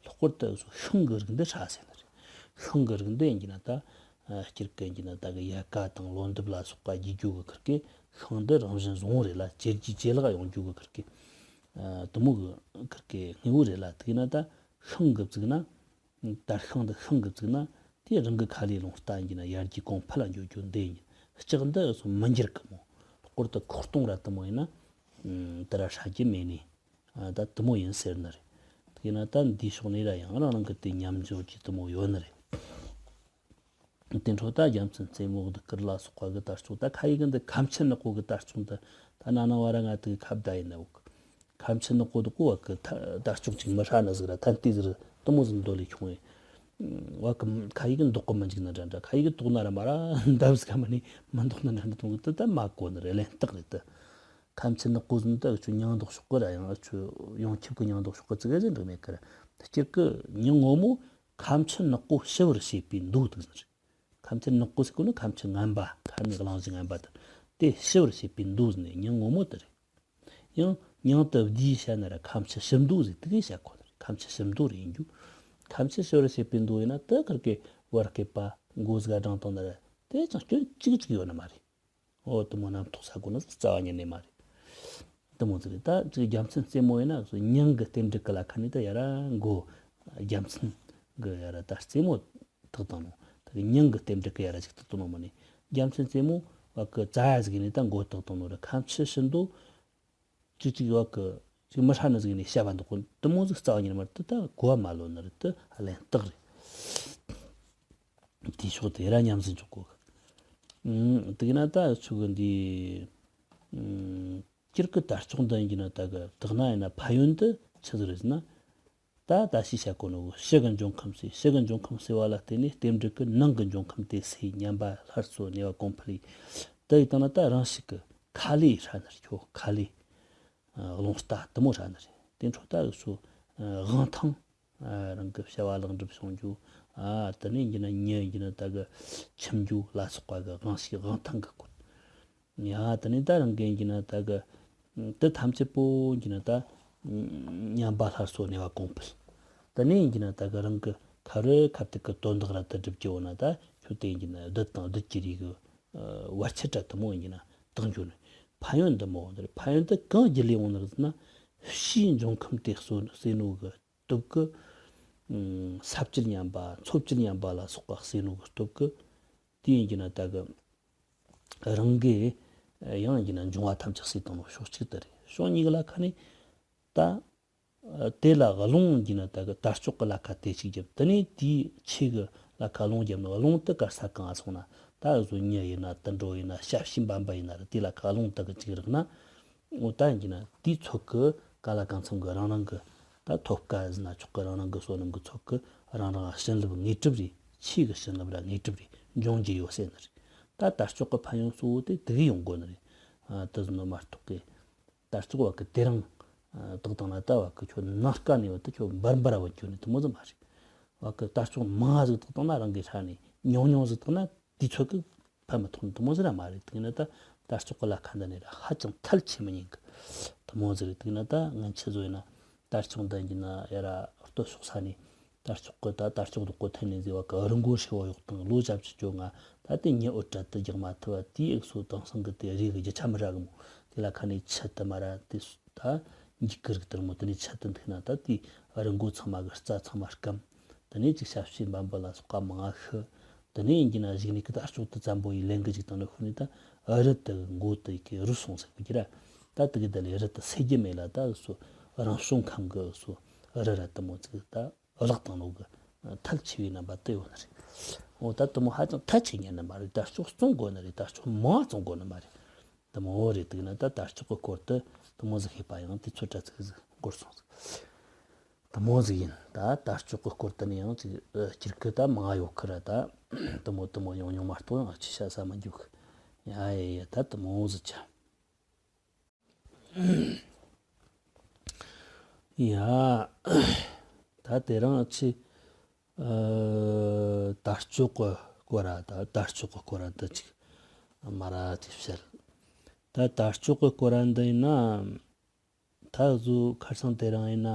ལྷག་པར་དུ་ཤིང་གི་རིགས་འདི་ཧྲ་ཟེར་ནི་རེད། ཤིང་གི་རིགས་འདི་ཡིན་གྱི་ན་ད་སྤྱིར་གི་ཡིན་གྱི་ན་ད་གི་ཡལ་ག་དང་ལོ་འདབ་ལ་སོགས་པ་རྒྱུ་རྒྱུ་གི་ཁུར་གི་ཤིང་འདི་རང་བཞིན་བཟང་བོ་རེད་ལ། ཇེ་རྒྱས་ཇེ་ལེགས་ཡོང་རྒྱུ་གི་ཁུར་གི་དུ་མོ་གི་ཁུར་གི་དངོས་པོ་རེད་ལ། དེ་གི་ན་ད་ཤིང་གི་བཙུགས་ན་དར་ཤིང་འདི་ཤིང་གི་བཙུགས་ན་དེ་རང་གི་ཁ་ལས་ལོང་ལྟ་ཡིན་གྱི་ན་ཡར་རྒྱས་གོང་འཕེལ་ལ་འགྱོ་རྒྱུ་འདི་ཡིན། ལྕགས་འདི་སོ་མི་འགྱུར་གི་མོ། ལྷག་པར་དུ་ཁོག་སྟོང་ར་དུ་མོ་ཡིན་ན་དེ་ར་ཧྲ་རྒྱུ་མེད་ནི། ཨ་ད་དུ་མོ་ཡིན་ཟེར་ནི་རེད། དེས་ན་ད་འདིའི་ཕྱོགས་ནས་ར་ཡང་རང་རང་གི་དེ་མཉམ་སྦྱོར་གྱི་དུ་མོ་ཡོད་ནི་རེད། དེ་འཕྲོ་ད་རྒྱལ་མཚན་རྩེ་མོ་གི་བདུད་དཀར་ལ་སོགས་པ་གི་དར་ལྕོག་ད་ཁ་ཡི་གི་འདི་ཁ་མཆུ་ནག་པོ་གི་དར་ལྕོག་འདི་ད་ན་ན་བ་ར་ང་དེ་ཁ་བརྡ་ཡིན་ནའོ། ཁ་མཆུ་ནག་པོ་དུ་གོ་བ་གི་ད་དར་ལྕོག་ཅིག་མི་ཧྲ་ནི་ཟིག་ར་ཐན་ཏི་ཟིག་ར་དུ་མོ་ཟིག་འདོད་ལས་ཁྱོང་ངེ་བ་གི་ཁ་ཡི་གི་འདོག་གི་མི་འཇིག་ནི་འདྲ་འདྲ། ཁ་ཡི་གི་དོག་ན་ར་མ་ར་འདབ་ཟིག་ག་མ་ནི་མི་འདོག་ནི་འདྲ་འདྲ་དུ་མོ་གི་དུ་ད་མ་གོ་ནི་རེད། ལན་སྟག་རེད་དུ། ཁ་མཆུ་ནག་པོ་ཟིན་དུ་ཆུ་མྱང་འདོག་ཤོག་གི་ར་ཡང་ཆུ་ཡོང་ཁྱབ་གི་མྱང་འདོག་ཤོག་གི་ཙི་གེ་ཟིག་འགྲིག་མེད་གི་ར། སྤྱིར་གི་མྱང་ངོ་མོ་ཁ་མཆུ་ནག་པོ་ཞི་བར་བྱེད་པའི་མདོ་དུ་ཟིན་རེད། ཁ་མཆུ་ནག་པོ་ཟེར་གོ་ནི་ཁ་མཆུ་ངན་པ་ཁ་ནི་གླང་གཞི་ངན་པ་དང་དེ་ཞི་བར་བྱེད་པའི་མདོ་ཟེར་ནས་མྱང་ངོ་མོ་དེ་རེད། ཡང་མྱང་དུ་བསྡུས་བཤད་ན་ར་ཁ་མཆུ་ཞི་མདོ་ཟེར་དེ་གས་བཤད་གོ་ནི་རེད། ཁ་མཆུ་ཞི་མདོ་རེད་ཡིན་རྒྱུ། ཁ་མཆུ་ཞི་བར་བྱེད་པའི་མདོ་ཡིན་ན་དེ་ཁར་གི་བར་སྐད་པ་མགོ་ཟིག་སྦྲང་བཏང་ན་ར་དེ་ཅང་སྐྱོན་གཅིག་གཅིག་ཡོད་ནི་མ་རེད། འོ་དུ་མོ་རྣམ་རྟོག་ས་གོ་ན་རྩ་བ་ཉིད་ནས་མ་རེད། དུ་མོ་ཟིག་རེད། ད་ཅིག་རྒྱལ་མཚན་རྩེ་མོ་ཡིན་ན་སོ་མྱང་གི་རྟེན་འབྲེལ་གི་ལ་ཁ་ནས་ད་ཡ་ར་མགོ་རྒྱལ་མཚན་གི་ཡ་ར་ད་རྩེ་མོ་བཏགས་བཏང་ནོ། ད་གི་མྱང་གི་རྟེན་འབྲེལ་གི་ཡ་ར་ཅིག་བཏགས་བཏང་ནོ་མ་ནི་རྒྱལ་མཚན་རྩེ་མོ་བ་གི་རྩ་ཡ་ཟིག་ནས་ད་མགོ་བཏགས་བཏང་ནོ་ར་ཁ་མཆུ་ཞི་མདོ་ཅིག་ཅིག་བ་གི་ཅིག་མི་ཧྲ་ནི་ཟིག་ནས་བཤད་པ་འདུག་གོ། དུ་མོ་ཟིག་རྩ་བ་ཉིད་ནས་མ་རེད། དུ་ད་གོ་བ་མ་ལོན་ནི་རེད། དུ་ལན་སྟག་རེད། དེ་ཕྱོགས་དེ་ར་མཉམ་ཟིན་ཆོག་གོ་གི། ཨུམ། དེ་གི་ན་ད་ཆུ་གི་འདི། ཨུམ། སྤྱིར་གི་དར་ལྕོག་འདི་ཡིན་གྱི་ན་ད་གི་དག་ན་ཡིན་ན་ཕན་ཡོན་དུ་ཆི་ཟིག་རེད་ཟེར་ན། ད་ད་ཤི་བྱ་གོ་ནོ་ཕྱི་གི་འབྱུང་ཁམས་སེལ། ཕྱི་གི་འབྱུང་ཁམས་སེལ་བ་ལ་བརྟེན་ནས་རྟེན་འབྲེལ་གི་ནང་གི་འབྱུང་ཁམས་དེ་སེལ། ཉམས་པ་སླར་གསོ་ནུས་པ་གོང་འཕེལ་ཡིན། དེ་ཡི་སྟེང་ན་ད་རང་ཤི་གི་ཁ་ལས་ཧྲ་ནར་ཁྱོ་ཁ་ལས། རླུང་རྟ་དུ་མོ་ཧྲ་ནར། དེ་འཕྲོ་ད་གི་སུ་དབང་ཐང་། རང་གི་བྱ་བ་ལེགས་འགྲུབ་བྱུང་རྒྱུ། ཨ་དེ་ནས་ཡིན་གྱི་ན་མྱི་ཡིན་གྱི་ན་ད་གི་ཁྱིམ་རྒྱུ་ལ་སོགས་པ་གི་དབང་ཤེས་དབང་ཐང་གི་སྐོར། ཡ་དེ་ནས་ད་རང་གི་ཡིན་གྱི་ན་ད་གི་དེ་ཐམས་ཅད་པོ་ཡིན་གྱི་ན་ད་ཉམས་པ་སླར་གསོ་ནུས་པ་གོང་འཕེལ། དེ་ནས་ཡིན་གྱི་ན་ད་གི་རང་གི་ཁ་རེ་ཁ་ཐུག་གི་དོན་དག་ར་དུ་སྒྲུབ་ཀྱི་འོ་ན་ད་ཁྱོད་དེ་ཡིན་གྱི་ན་བདུད་དང་བདུད་ཀྱི་རིགས་གི་བར་ཆད་ར་དུ་མོ་ཡིན་གྱི་ན་དག་འགྱུར་ནས་ཕན་ཡོན་འདི་མོ་འདིར་ཕན་ཡོན་དུ་གང་བརྒྱུད་ལས་འོང་ནི་རེད་ཟེར་ན། ཕྱིའི་འབྱུང་ཁམས་དེ་གསོ་སེལ་ནོ་གི་སྟོབས་ཀྱིས། ཨུམ། ས་བཅུད་ཉམས་པ་མཚོ་བཅུད་ཉམས་པ་ལ་སོགས་པ་སེལ་ནོ་གི་སྟོབས་ཀྱིས། དེ་ཡིན་གྱི་ན་ད་གི་རང་གི་ཡང་ཡིན་གྱི་ན་འབྱུང་བ་ཐམས་ཅད་སེལ་བཏང་ནོ་ཕྱོགས་གཅིག་ཏུ་རེད། ཕྱོགས་གཉིས་ཀྱི་ལ་ཁ་ནས་ད་དེ་ལ་རླུང་ཡིན་གྱི་ན་ད་གི་དར་ལྕོག་གི་ལ་ཁ་དེ་གཅིག་བརྒྱབ། དེ་ནས་དེའི་ཆེ་གི་ལ་ཁ་རླུང་བརྒྱབ་ན་རླུང་དུ་གར་ས་གང་སོང་ན་ད་གཟོད་མྱི་ཡིན་ན་དུད་འགྲོ་ཡིན་ན་ཞབས་ཕྱི་འབམ་པ་ཡིན་ན་ར་དེ་ལ་ཁ་རླུང་དུ་གི་གཅིག་རེག་ན། འོ་ད་ཡིན་གྱི་ན་དེའི་ཚོད་ཀྱི་ག་ལ་གང་འཚམ་གི་རང་རང་གི་ད་ཐོབ་ཀ་ཟིན་ན་ཆོག་གི། རང་རང་གི་བསོད་ནམས་ཀྱི་ཚོད་ཀྱི་རང་རང་བྱིན་རླབས་དངོས་གྲུབ་རེད། ཆོས་ཀྱི་བྱིན་རླབས་ར་དངོས་གྲུབ་རེད། འབྱུང་རྒྱུ་ཡོད་སྲིད་ནི་རེད། ད་དར་ལྕོག་གི་ཕན་ཡོན་གཙོ་བོ་དེ་དེ་གི་ཡོང་དགོས་ནི་རེད། ཨ་དེ་ཟིན་ནོ་མ་གཏོགས་གི་དར་ལྕོག་བ་གི་དེ་རང་ཨ་བཏགས་བཏང་ན་ད་བ་གི་ཁྱོད་ནང་དཀའ་ནས་བ་ད་ཁྱོད་འབར་འབར་བ་གྱོན་ནི་དེ་མོ་ཟིག་མ་རེད། བ་གི་དར་ལྕོག་མང་ཟིག་བཏགས་བཏང་ན་རང་གི་ཧྲ་ནས་ཉུང་ཉུང་ཟིག་བཏགས་ན་དེའི་ཚོད་ཀྱི་ཕན་མི་ཐོགས་ནི་དེ་མོ་ཟིག་ར་མ་རེད། དེ་ནི་ད་དར་ལྕོག་གི་ལ་ཁ་འདི་ནི་ར་ཧ་ཅང་ཐལ་ཆེ་མི་ཉན་གི་དེ་མོ་ཟིག་རེད། དེ་ནི་ད་ངན་ཆི་བཟོ་ཡིན་ན་དར་ལྕོག་འདི་ཡིན་ན་ཡ་ར་ལྟོ་ཕྱོགས་ས་ནས་དར་ལྕོག་གི་ད་དར་ལྕོག་རྡོག་གོ་འཐེན་ནས་ཟེར་བ་གི་རི་མགོ་ཧྲིལ་བོ་གཡོག་དང་ལོ་བྱ་བྱི་ཅོ་ང་ད་དེ་ཉི་འོད་གྲལ་དུ་རྒྱག་མ་ཐུབ་བ་དེའི་ཨེག་སོ་དེང་སང་གི་དེ་རིགས་གི་རྒྱུ་ཆ་མི་ར་གི་མོ། དེ་ལ་ཁ་ནས་ཆུ་དུ་མ་ར་དེ་ད་འཇིག་གི་རིགས་དེ་ར་མོ། དེ་ནས་ཆུ་དུ་འཐུག་ན་ད་དེ་རི་མགོ་ཚང་མ་གི་རྩྭ་ཚང་མ་སྐམ། དེ་ནས་ཅིག་ཞབས་ཕྱི་འབམ་པ་ལ་སོགས་པ་མང་ཤི། དེ་ནས་ཡིན་གྱི་ན་གཞུག་ནས་ཀི་ད་ལྕོག་ཏུ་བཙན་པོ་ཡི་ལེན་གི་ཅིག་དང་ནི་ཤུ་ནི་ད་རི་དུ་མགོ་དུ་ཡི་གི་རུ་སོང་ཟེར་གི་ར། ད་དུ་གི་ད་ལས་རི་དུ་སེ་གི་མེ་ལ་ད་སུ་རང་བྱུང་ཁམས་གི་སུ་རི་ར་དུ་མོ་ཅིག་ད་བརླག་བཏང་ནོ་གི་ཐལ་ཆེ་བའི་རྣམ་པ་དུ་ཡོད་ནི་རེད། འོ་ད་དུ་མོ་ཧ་ཅང་ཐལ་ཆེ་ཉན་ནི་མ་རེད། ད་ལྕོག་བཙོང་དགོས་ནི་རེད། ད་ལྕོག་མང་བཙོང་དགོས་ནི་མ་རེད། དུ་མོ་རེད། དུ་ན་ད་ད་ལྕོག་གི་སྐོར་དུ་དུ་མོ་ཟིག་ཤེས་པ་ཡང་དེ་ཚོ་དྲ་ཚིག་ཟིག་འགོར་སོང་ཟིག་དུ་མོ་ཟིག་ཡིན། ད་ད་ལྕོག་གི་སྐོར་དུ་ནི་ཡང་ཅིག་ཨ་སྤྱིར་གི་ད་མང་ཡོད་ཁི་ར། ད་དུ་མོ་དུ་མོ་ཡོང་ཉུང་མ་གཏོགས་ཡང་ཅི་བྱ་ས་མ་འཇུག་ཡ་ཡ་ཡ་ད་དུ་མོ་ཟིག་ཆ། ཡ། ད་དེ་རིང་ཆི། ཨ་དར་ལྕོག་གི་སྐོར་ར། ད་དར་ལྕོག་གི་སྐོར་ར་འདི་ཅིག་མ་ར་ཅིག་བཤད། ད་དར་ལྕོག་གི་སྐོར་ར་འདི་ཡིན་ན། ད་གཟོད་ཁར་སང་དེ་རིང་ཡིན་ན་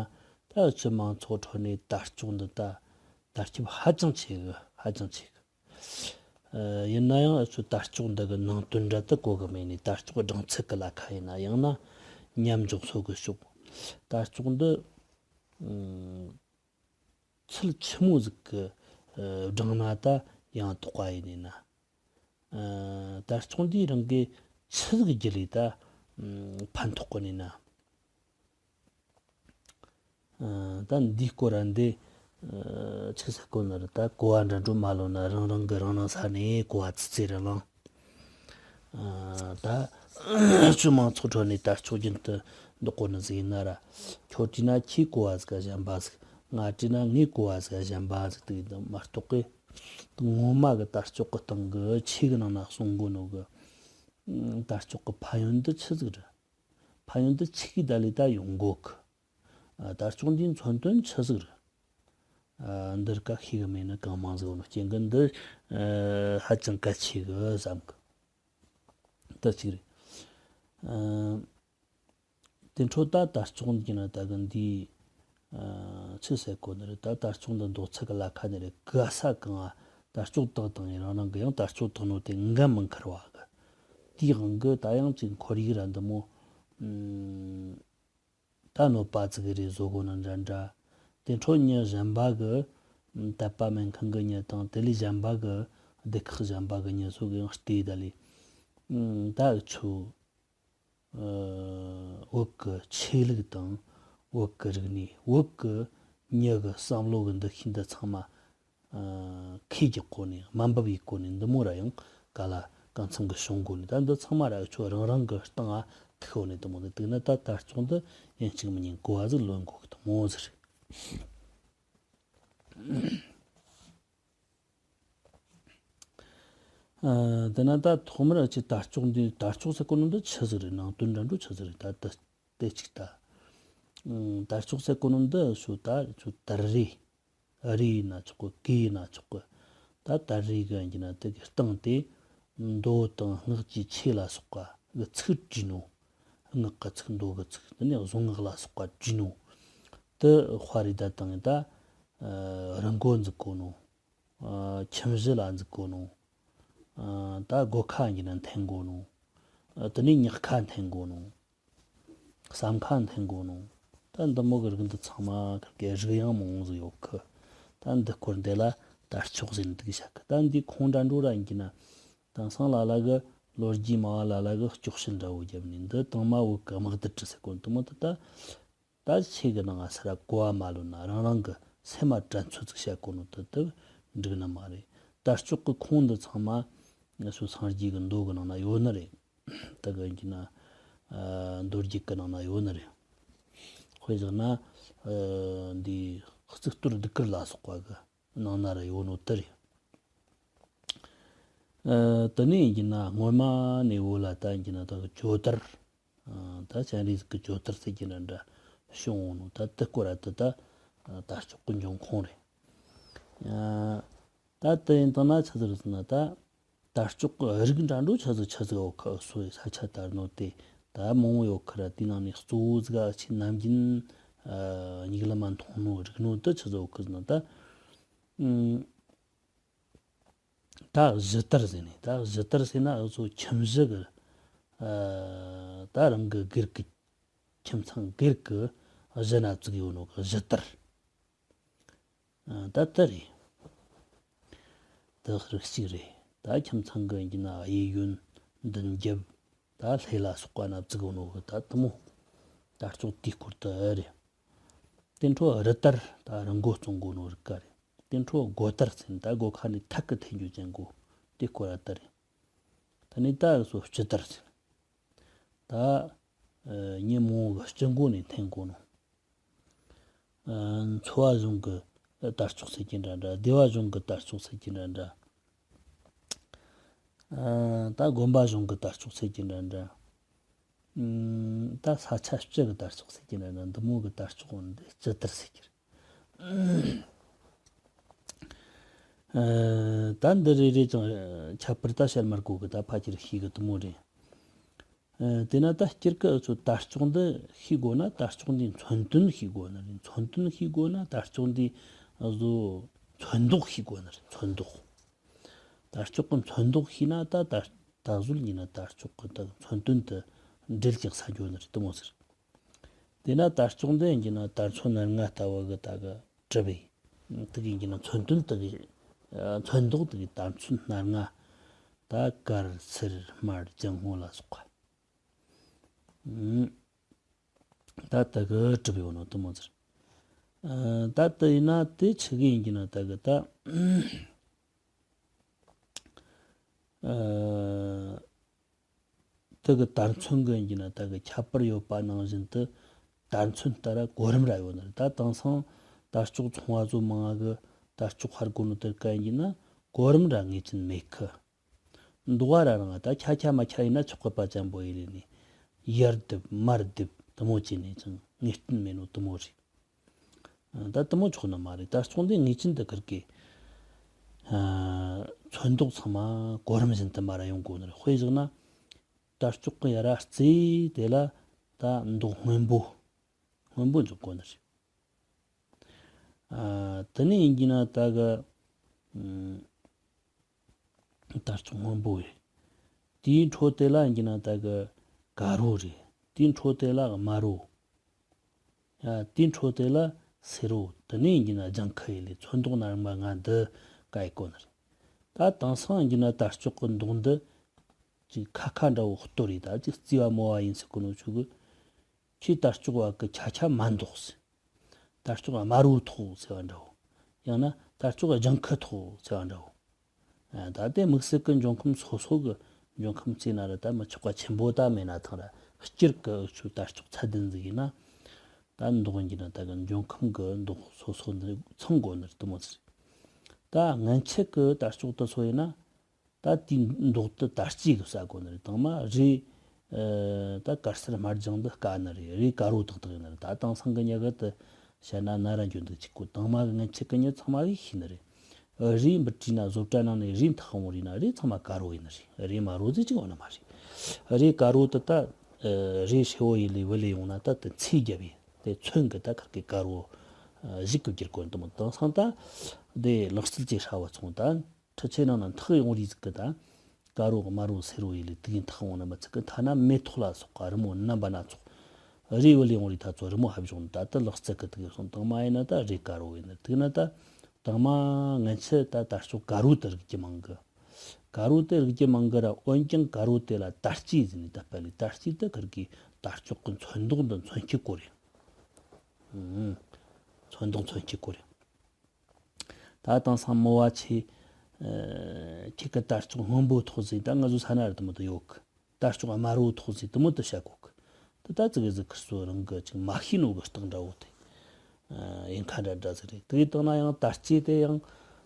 ད་ཆུ་མང་ཚོགས་ཁྲོད་ནས་དར་ལྕོག་འདི་ད་དར་ཁྱབ་ཧ་ཅང་ཆེ་གི། ཧ་ཅང་ཆེ་གི། ཨ་ཡིན་ན་ཡང་ཨ་ཆུ་དར་ལྕོག་འདི་གི་ནང་དོན་འདྲ་དུ་གོ་གི་མེད་ནས། དར་ལྕོག་སྦྲང་ཚུགས་གི་ལ་ཁ་ཡིན་ན་ཡང་ན་མཉམ་འཇོག་སོགས་གི་ཤོག་དར་ལྕོག་འདི་ཨ་ཚུལ་ཆི་མོ་ཟིག་གི་ཨ་སྦྲང་ན་ད་ཡང་དོགས་པ་ཡིན་ནས་ན། ཨ་དར་ལྕོག་འདིས་རང་གི་ཆི་ཟིག་བརྒྱུད་ལས་ད་ཨ་ཕན་ཐོགས་གི་ནས་ན། ད་འདིའི་སྐོར་ར་འདི་ཆི་ཟེར་གོ་ནི་རེད། ད་གོ་བ་འདྲ་འགྲོ་མ་ལོ་ན་རང་རང་གི་རང་རང་ས་ནས་གོ་བ་ཙི་ཙི་རེ་ལང་། ཨ། ད་ཆུ་མང་ཚོགས་ཁྲོད་ནས་དར་ལྕོག་རྒྱུན་དུ་འདོགས་གོ་ནི་ཟིག་ཡིན་ན་ར། ཁྱོད་བྲིས་ན་ཁྱེད་གོ་བ་ཟིག་ག་གཞན་པ་ཟིག་ང་བྲིས་ན་ངའི་གོ་བ་ཟིག་ག་གཞན་པ་ཟིག་དེ་མ་གཏོགས་གི། ངོ་མ་གི་དར་ལྕོག་གི་སྟེང་གི་ཆོས་གི་ནང་ན་གསུང་གོ་ནོ་གི། ཨ། དར་ལྕོག་གི་ཕན་ཡོན་འདི་ཆི་ཟིག་རེད། ཕན་ཡོན་འདི་ཆི་གི་ད་ལས་ད་ཡོང་གོ་གི། ཨ། དར་ལྕོག་འདིའི་མཚོན་དོན་ཆི་ཟིག་རེད། ཨ། འདིར་ཀ་ཤེས་གི་མེད་ན་གང་མང་ཟིག་ཡོད་ནོ་རྐྱེན་གི་འདི། ཨ། ཧ་ཅང་གལ་ཆེ་གི་བསམ་གི། ད་ཅིག་རེད། ཨ། དེ་འཕྲོ་ད་དར་ལྕོག་འདི་ན་ད་གི་འདི། ཨ། ཆི་ཟེར་གོ་ནི་རེད། ད་དར་ལྕོག་འདི་འདོགས་ཚད་གི་ལ་ཁ་ནི་རེད། ག་ས་གང་ང་དར་ལྕོག་བཏགས་བཏང་ཡིན། རང་རང་གི་ཡང་དར་ལྕོག་བཏགས་ནོ་དེ་འགན་མི་འཁུར་བ་གི། དེའི་དབང་གི་ད་ཡང་ཅིག་ཁོར་ཡུག་ར་འདི་མོ། ཨ། ད་གནོད་པ་ཙི་གི་རེ་བཟོ་གོ་ནི་འདྲ་འདྲ། དེ་འཕྲོ་མྱི་གཞན་པ་གི། ཨ། དད་པ་མེད་མཁན་གི་མྱི་དང་དེ་ལས་གཞན་པ་གི་སྡེ་ཁག་གཞན་པ་གི་མྱི་ཚོ་གི་ཡང་བལྟས་ད་ལས། ཨ། ད་ཆོ། ཨ། བོད་གི་ཆོས་ལུགས་དང་བོད་གི་རིག་གནས། བོད་གི་མྱི་གི་བསམ་བློ་གི་འདུ་ཤེས་འདི་ཚང་མ། ཨ། ཁས་རྒྱག་གོ་ནི། དམའ་འབེབས་ཡེད་གོ་ནི་འདི་མོ་ར་ཡང་ག་ལ་གང་འཚམ་གི་བྱུང་གོ་ནི། ད་འདི་ཚང་མ་ར་ཁྱོད་རང་རང་གི་སྟེང་ང་ཐུག་གོ་ནི་འདི་མོ་འདི། དེ་ན་ད་དར་ལྕོག་འདི་ཡིན་གཅིག་མིན་གཉིས་གོ་བ་ཟིག་ལོན་གོ་གི་འདི་མོ་ཟིག་རེད། ཨ། དེ་ན་ད་ཐོག་མར་ཨ་ཅི་དར་ལྕོག་འདི། དར་ལྕོག་ཟེར་གོ་ནོ་འདི་ཆི་ཟིག་རེད། ནང་དོན་འདྲ་འགྲོ་ཆི་ཟིག་རེད། ད་ད་དེ་གཅིག་ད། ཨ། དར་ལྕོག་ཟེར་གོ་ནོ་འདི་སུ་ད་ཆུ་དར་རེད། རེད་ཡིན་ན་ཆོག་གི། གི་ཡིན་ན་ཆོག་གི། ད་དར་རེད་གི་ཡིན་ན་དེ་གི་སྟེང་དེ་མདོ་དང་སྔགས་ཀྱི་ཆོས་ལ་སོགས་པ་གི་ཚིག་བྲིས་ནོ། སྔགས་ཀྱི་ཚིག་མདོ་གི་ཚིག་དེ་ནས་གཟུངས་སྔགས་ལ་སོགས་པ་བྲིས་ནོ། དེ་དཔར་རེད། ད་དང་ད། ཨ། རི་མགོ་འཛུགས་གོ་ནོ། ཨ། ཁྱིམ་གཞི་ལ་འཛུགས་གོ་ནོ། ཨ། ད་སྒོ་ཁ་ཡིན་ན་འཐེན་གོ་ནོ། ཨ། དེ་ནས་ཉག་ཁ་འཐེན་གོ་ནོ། ཟམ་ཁ་འཐེན་གོ་ནོ། ད་འདི་མོ་གི་རིགས་འདི་ཚང་མ་གི་རིགས་ཡང་མང་ཟིག་ཡོད་གི། ད་འདི་སྐོར་འདི་ལ་དར་ལྕོག་ཟེར་ནི་འདུག་བྱ་གི། ད་འདི་ཁོང་འདྲ་འགྲོ་ར་ཡིན་གྱི་ན། དེང་སང་ལ་ལ་གི་ལོ་རྒྱུས་མང་བ་ལ་ལ་གི་སྐྱོག་བཤད་འདྲ་བོ་བརྒྱབ་ནས། འདི་དང་མ་བོད་གི་དམག་སྡེ་བྲི་ཟེར་གོ་ནོ་འདི་མོ་ད་ད། ད་ཆོས་གི་ནང་ང་སར་གོ་བ་མ་ལོན་ན་རང་རང་གི་སེམས་མ་དྲན་ཚོད་ཅིག་བཤད་གོ་ནོ་དེ་དེ་འགྲིག་ནི་མ་རེད། དར་ལྕོག་གི་ཁུངས་འདི་ཚང་མ་ང་ཚོ་སངས་རྒྱས་གི་མདོ་གི་ནང་ན་ཡོད་ནི་རེད། ད་གི་ཡིན་གྱི་ན། ཨ། མདོ་རྒྱུད་གི་ནང་ན་ཡོད་ནི་རེད། དཔེ་བཞག་ན། ཨ། འདི་གཙུག་ཏོར་གདུགས་དཀར་ལ་སོགས་པ་གི་ནང་ན་ར་ཡོད་ནོ་དེ་རེད། ཨ། དེ་ནས་ཡིན་གྱི་ན་སྔོན་མ་ནས་བོད་ལ་ད་ཡིན་གྱི་ན་ད་གི་ཇོ་དར། ཨ། ད་སྤྱན་རས་གཟིགས་ཀྱི་ཇོ་དར་ཟེར་གྱི་འདྲ་འདྲ་བྱུང་འོང་ནོ། ད་དེ་སྐོར་ར་དེ་ད་དར་ལྕོག་གི་འབྱུང་ཁུངས་རེད། ཨ། ད་དེ་ཡིན་དང་ན་ཆི་ཟིག་རེད་ཟེར་ན། ད་དར་ལྕོག་གི་རིགས་འདྲ་འགྲོ་ཆི་ཟིག་ཆི་ཟིག་ཡོད་གི། སོ་ཡི་ས་ཆ་དར་ནོ་དེ་ད་མང་བོ་ཡོད་གི་ར། དེའི་ནང་ནས་གཙོ་བོ་ཟིག་ཨ་ཆི་ནམ་རྒྱུན། ཨ། མྱིག་ལམ་མ་མཐོང་ནོ་རིག་ནོ་དེ་ཆི་ཟིག་ཡོད་གི་ཟེར་ན། ད། ཨུམ། ད་གཞི་དར་ཟེར་ནས། ད་གཞི་དར་ཟེར་ན་འུ་ཚོ་ཁྱིམ་གཞི་གི། ཨ། ད་རང་གི་སྒེར་གི། ཁྱིམ་ཚང་སྒེར་གི་གཞི་ན་བཙུགས་ཡོད་ནོ་གི་གཞི་དར། ཨ། ད་དེ་རེད། དེ་རིགས་གཅིག་རེད། ད་ཁྱིམ་ཚང་གི་ཡིན་གྱི་ན་གཡས་གཡོན་མདུན་རྒྱབ། ད་ལྷས་ལ་སོགས་པ་ན་བཙུགས་ཡོད་ནོ་གི་ད་དེ་མོ། དར་ལྕོག་དེའི་སྐོར་དེ་རེད། དེ་འཕྲོ་རི་དར། ད་རི་མགོ་བཙུགས་གོ་ནོ་རིགས་ཀ་རེད། དེ་འཕྲོ་སྒོ་དར་ཟེར་ནས་ད་སྒོ་ཁ་ནས་ཐད་ཀི་འཐེན་རྒྱུ་ཅན་གོ། དེ་སྐོར་ར་དར་རེད། ད་ནི་ད་སོ་སྤྱི་དར་ཟེར་ནས། ད། ཨ། ཉིན་མོ་གི་སྤྱི་སྒོ་ནས་འཐེན་གོ་ནོ། ཨ། འཚོ་བ་གཞུང་གི་དར་ལྕོག་ཟེར་གྱི་འདྲ་འདྲ། སྡེ་བ་གཞུང་གི་དར་ལྕོག་ཟེར་གྱི་འདྲ་འདྲ། ཨ། ད་དགོན་པ་གཞུང་གི་དར་ལྕོག་ཟེར་གྱི་འདྲ་འདྲ། ཨུམ། ད་ས་ཆ་སྤྱི་གི་དར་ལྕོག་ཟེར་གྱི་འདྲ་འདྲ། འདི་མོ་གི་དར་ལྕོག་འདི་སྤྱི་དར་ཟེར་གྱི་རེད། ཨ། ད་འདི་རེ་རེ་ཅང་ཁྱད་པར་ད་བཤད་མི་དགོས་གི། ད་ཕལ་ཆེར་ཤེས་གི་དེ་མོ་རེད། ཨ། དེ་ན་ད་སྤྱིར་གི་ཚོ་དར་ལྕོག་འདི་ཤེས་དགོས་ན་དར་ལྕོག་འདིའི་མཚོན་དོན་ཤེས་དགོས་ནི་རེད། མཚོན་དོན་ཤེས་དགོས་ན་དར་ལྕོག་འདི་བཟོ་ཚོན་མདོག་ཤེས་དགོས་ནི་རེད། ཚོན་མདོག། དར་ལྕོག་གི་མཚོན་མདོག་ཤེས་ན་ད་ད་ད་གཟོད་ཡིན་ན་དར་ལྕོག་གི་ད་མཚོན་དོན་དེ་འགྲེལ་རྒྱག་ས་འགྱོ་ནི་རེད། དེ་མོ་ཟེར། དེ་ན་དར་ལྕོག་འདི་ཡིན་གྱི་ན་དར་མཚོ་སྣ་ལྔ་ལྟ་བུ་གི་ད་གི་གྲུབ་པའི་དེ་གི་ཡིན་གྱི་ན་མཚོན་དོན་དེ་གི། ཨ། མཚོན་མདོག་དེ་གི་དར་མཚོ་སྣ་ལྔ། ད་དཀར་སེར་དམར་ལྗང་སྔོ་ལ་སོགས་པ། ཨུམ། ད་དེ་གི་གྲུབ་ཡོད་ནོ་དེ་མོ་ཟེར། ཨ། ད་དེ་ཡིན་ན་དེ་ཆི་གི་ཡིན་གྱི་ན་ད་གི་ད། ཨ། དེ་གི་དར་ཚོན་གི་ཡིན་གྱི་ན་ད་གི་ཁྱད་པར་ཡོད་པ་ནང་བཞིན་དུ་དར་ཚོན་ལྟར་གོ་རིམ་ར་ཡོད་ནི་རེད། ད་དེང་སང་དར་ལྕོག་ཚོང་བ་ཚོ་མང་ང་གི་དར་ལྕོག་ཧར་གོ་ནོ་དེར་ག་ཡིན་གྱི་ན་གོ་རིམ་ར་ངེས་ཅན་མེད་གི། མདོག་བ་ར་རང་ད་ཁྱ་ཁྱ་མ་ཁྱ་ཡིན་ན་ཆོག་གི་པ་ཅན་པོ་ཡི་ལས་ནི་ཡར་རྡིབ་མར་རྡིབ་དུ་མོ་བྱས་ནས་ཅང་ངེས་གཏན་མེད་ནོ་དུ་མོ་རེད། ད་དུ་མོ་ཆོག་ནི་མ་རེད། དར་ལྕོག་འདི་ངེས་ཅན་དུ་ཁུར་གི། ཨ། ཚོན་མདོག་ཚང་མ་གོ་རིམ་བཞིན་དུ་མ་ར་ཡོང་དགོས་ནི་རེད། དཔེ་བཞག་ན་དར་ལྕོག་གི་ཡ་ར་རྩེ་དེ་ལ་ད་མདོག་སྔོན་པོ་སྔོན་པོ་འཇོག་དགོས་ནི་རེད། ཨ། དེ་ནས་ཡིན་གྱི་ན་ད་གི། ཨ། དར་ལྕོག་སྔོན་པོ་རེད། དེའི་འཕྲོ་དེ་ལ་ཡིན་གྱི་ན་ད་གི་དཀར་པོ་རེད། དེའི་འཕྲོ་དེ་ལ་དམར་པོ། ཨ། དེའི་འཕྲོ་དེ་ལ་སེར་པོ། དེ་ནས་ཡིན་གྱི་ན་ལྗང་ཁུ་ཡི་ལས་ཚོན་མདོག་ནར་མ་ང་འདི་ག་ཡི་གོ་ནི་རེད། ད་དེང་སང་ཡིན་གྱི་ན་དར་ལྕོག་གི་མདོག་འདི་ཅིག་ཁ་ཁ་འདྲ་བོ་སྟོར་རེད། ད་ཅིག་རྩིས་པ་མོ་བ་ཡིན་ཟེར་གོ་ནོ་ཆུ་གི། ཁྱེད་དར་ལྕོག་བ་གི་ཁྱ་ཁྱ་མ་འདོགས་ཟེར། དར་ལྕོག་དམར་པོ་ཐོགས་ཟེར་བ་འདྲ་བོ། ཡང་ན་དར་ལྕོག་ལྗང་ཁུ་ཐོགས་ཟེར་བ་འདྲ་བོ། ཨ། ད་ལྟའི་དམིགས་བསལ་གི་འབྱུང་ཁམས་སོ་སོ་གི་འབྱུང་ཁམས་རྩིས་ན་ར་ད་མི་ཆོག་པ་ཆེན་པོ་ད་མེད་ན་ཐང་ར་སྤྱིར་གི་འུ་ཆོ་དར་ལྕོག་ཚད་ལྡན་ཟིག་ཡིན་ན། ད་མདོག་ཡིན་གྱི་ན་ད་གི་འབྱུང་ཁམས་གི་མདོག་སོ་སོ་འདི་ཚང་དགོས་ནི་རེད་དུ་མོ་ཟེར། ད་སྔན་ཆད་གི་དར་ལྕོག་དེ་ཚོ་ཡིན་ན། ད་དེའི་མདོག་དེ་དར་ལྕེ་གིས་ཟ་དགོས་ནི་རེད། དང་མ་རས། ཨ། ད་དཀར་སེར་དམར་ལྗང་འདི་དཀར་ནི་རེད། རས་དཀར་པོ་ཏག་ཏག་ཡིན་ནི་རེད། ད་དེང་སང་གི་མྱི་གི་དེ་བཤད་ན་ན་ར་འཇོན་འདུག་ཅིག་གོ། དང་མ་གི་སྔན་ཆད་གི་མྱི་ཚང་མ་གིས་ཤེས་ནི་རེད། ཨ། རས་འབུར་བྲིས་ན་བཟོ་གྲྭ་ནང་ནས་རས་འཐག་འོང་རེད་ན་རས་ཚང་མ་དཀར་པོ་ཡིན་ནི་རེད། རས་དམར་པོ་ཟིག་ཅིག་ཡོད་ནི་མ་རེད། རས་དཀར་པོ་དེ་ད། ཨ། རས་ཧྲིལ་པོ་ཡི་ལས་བུད་ལས་ཡོང་ན་ད་དེ་ཚོས་རྒྱབ་ཡིན་དེ་ཚོན་གི་ད་ཁར་གི་དཀར་པོ། ཨ། གཞུག་གི་བསྒྱུར་དགོས་འདུག་མོ། དེང་སང་ད་དེ་ལག་རྩལ་གྱི་ཧྲ་བ་སོང་ད། འཕྲུལ་ཆས་ནང་ན་འཐག་ཡོང་རེས་ཟིག་གི་ད། དཀར་པོ་དམར་པོ་སེར་པོ་ཡི་ལས་དེ་གི་འཐག་འོང་ན་མི་ཚིག་གི། ཐ་ན་མེ་ཏོག་ལ་སོགས་པ་རི་མོ་རྣམ་པ་སྣ་ཚོགས། རས་བུད་ལས་ཡོང་རེས་ད་ཚོ་རི་མོ་ཧབ་བྱུང་ད་དེ་ལག་རྩལ་གི་དེ་གི་སོང་། དང་མ་ཡིན་ན་ད་རས་དཀར་པོ་ཡིན་ན་དེ་ན་ད། དང་མ་ངན་ཆད་ད་དར་ལྕོག་དཀར་པོ་དེ་རིག་རྒྱུ་མང་གི། དཀར་པོ་དེ་རིག་རྒྱུ་མང་གི་ར། འོན་ཀྱང་དཀར་པོ་དེ་ལ་དར་ལྕེ་ཟེར་ནས་ད་དཔེ་ལས་དར་ལྕེ་དེ་ཁར་གི་དར་ལྕོག་གི་ཚོན་མདོག་འདི་མཚོན་བྱེད་སྐོར་རེད། ཨང་། ཚོན་མདོག་མཚོན་བྱེད་སྐོར་རེད། ད་དེང་སང་མོ་བ་ཆེ། ཨ། ཁྱེད་ཀྱི་དར་ལྕོག་སྔོན་པོ་ཐོགས་ཟིན་ད་ང་ཚོ་ས་ན་ར་དུ་མོ་དུ་ཡོད་གི། དར་ལྕོག་དམར་པོ་ཐོགས་ཟིན་དུ་མོ་དུ་བྱ་གོ་གི། དེ་ད་ཙི་གེ་ཟིག་ཁུར་སོ་རང་གི་ཅིག་མ་ཤེས་ནོ་གི་རྟགས་འདྲ་བོ་དེ། ཨ། ཡིན་ཁ་འདྲ་འདྲ་ཟིག་རེད། དེ་གི་སྟེང་ན་ཡང་དར་ལྕེ་དེ་ཡང་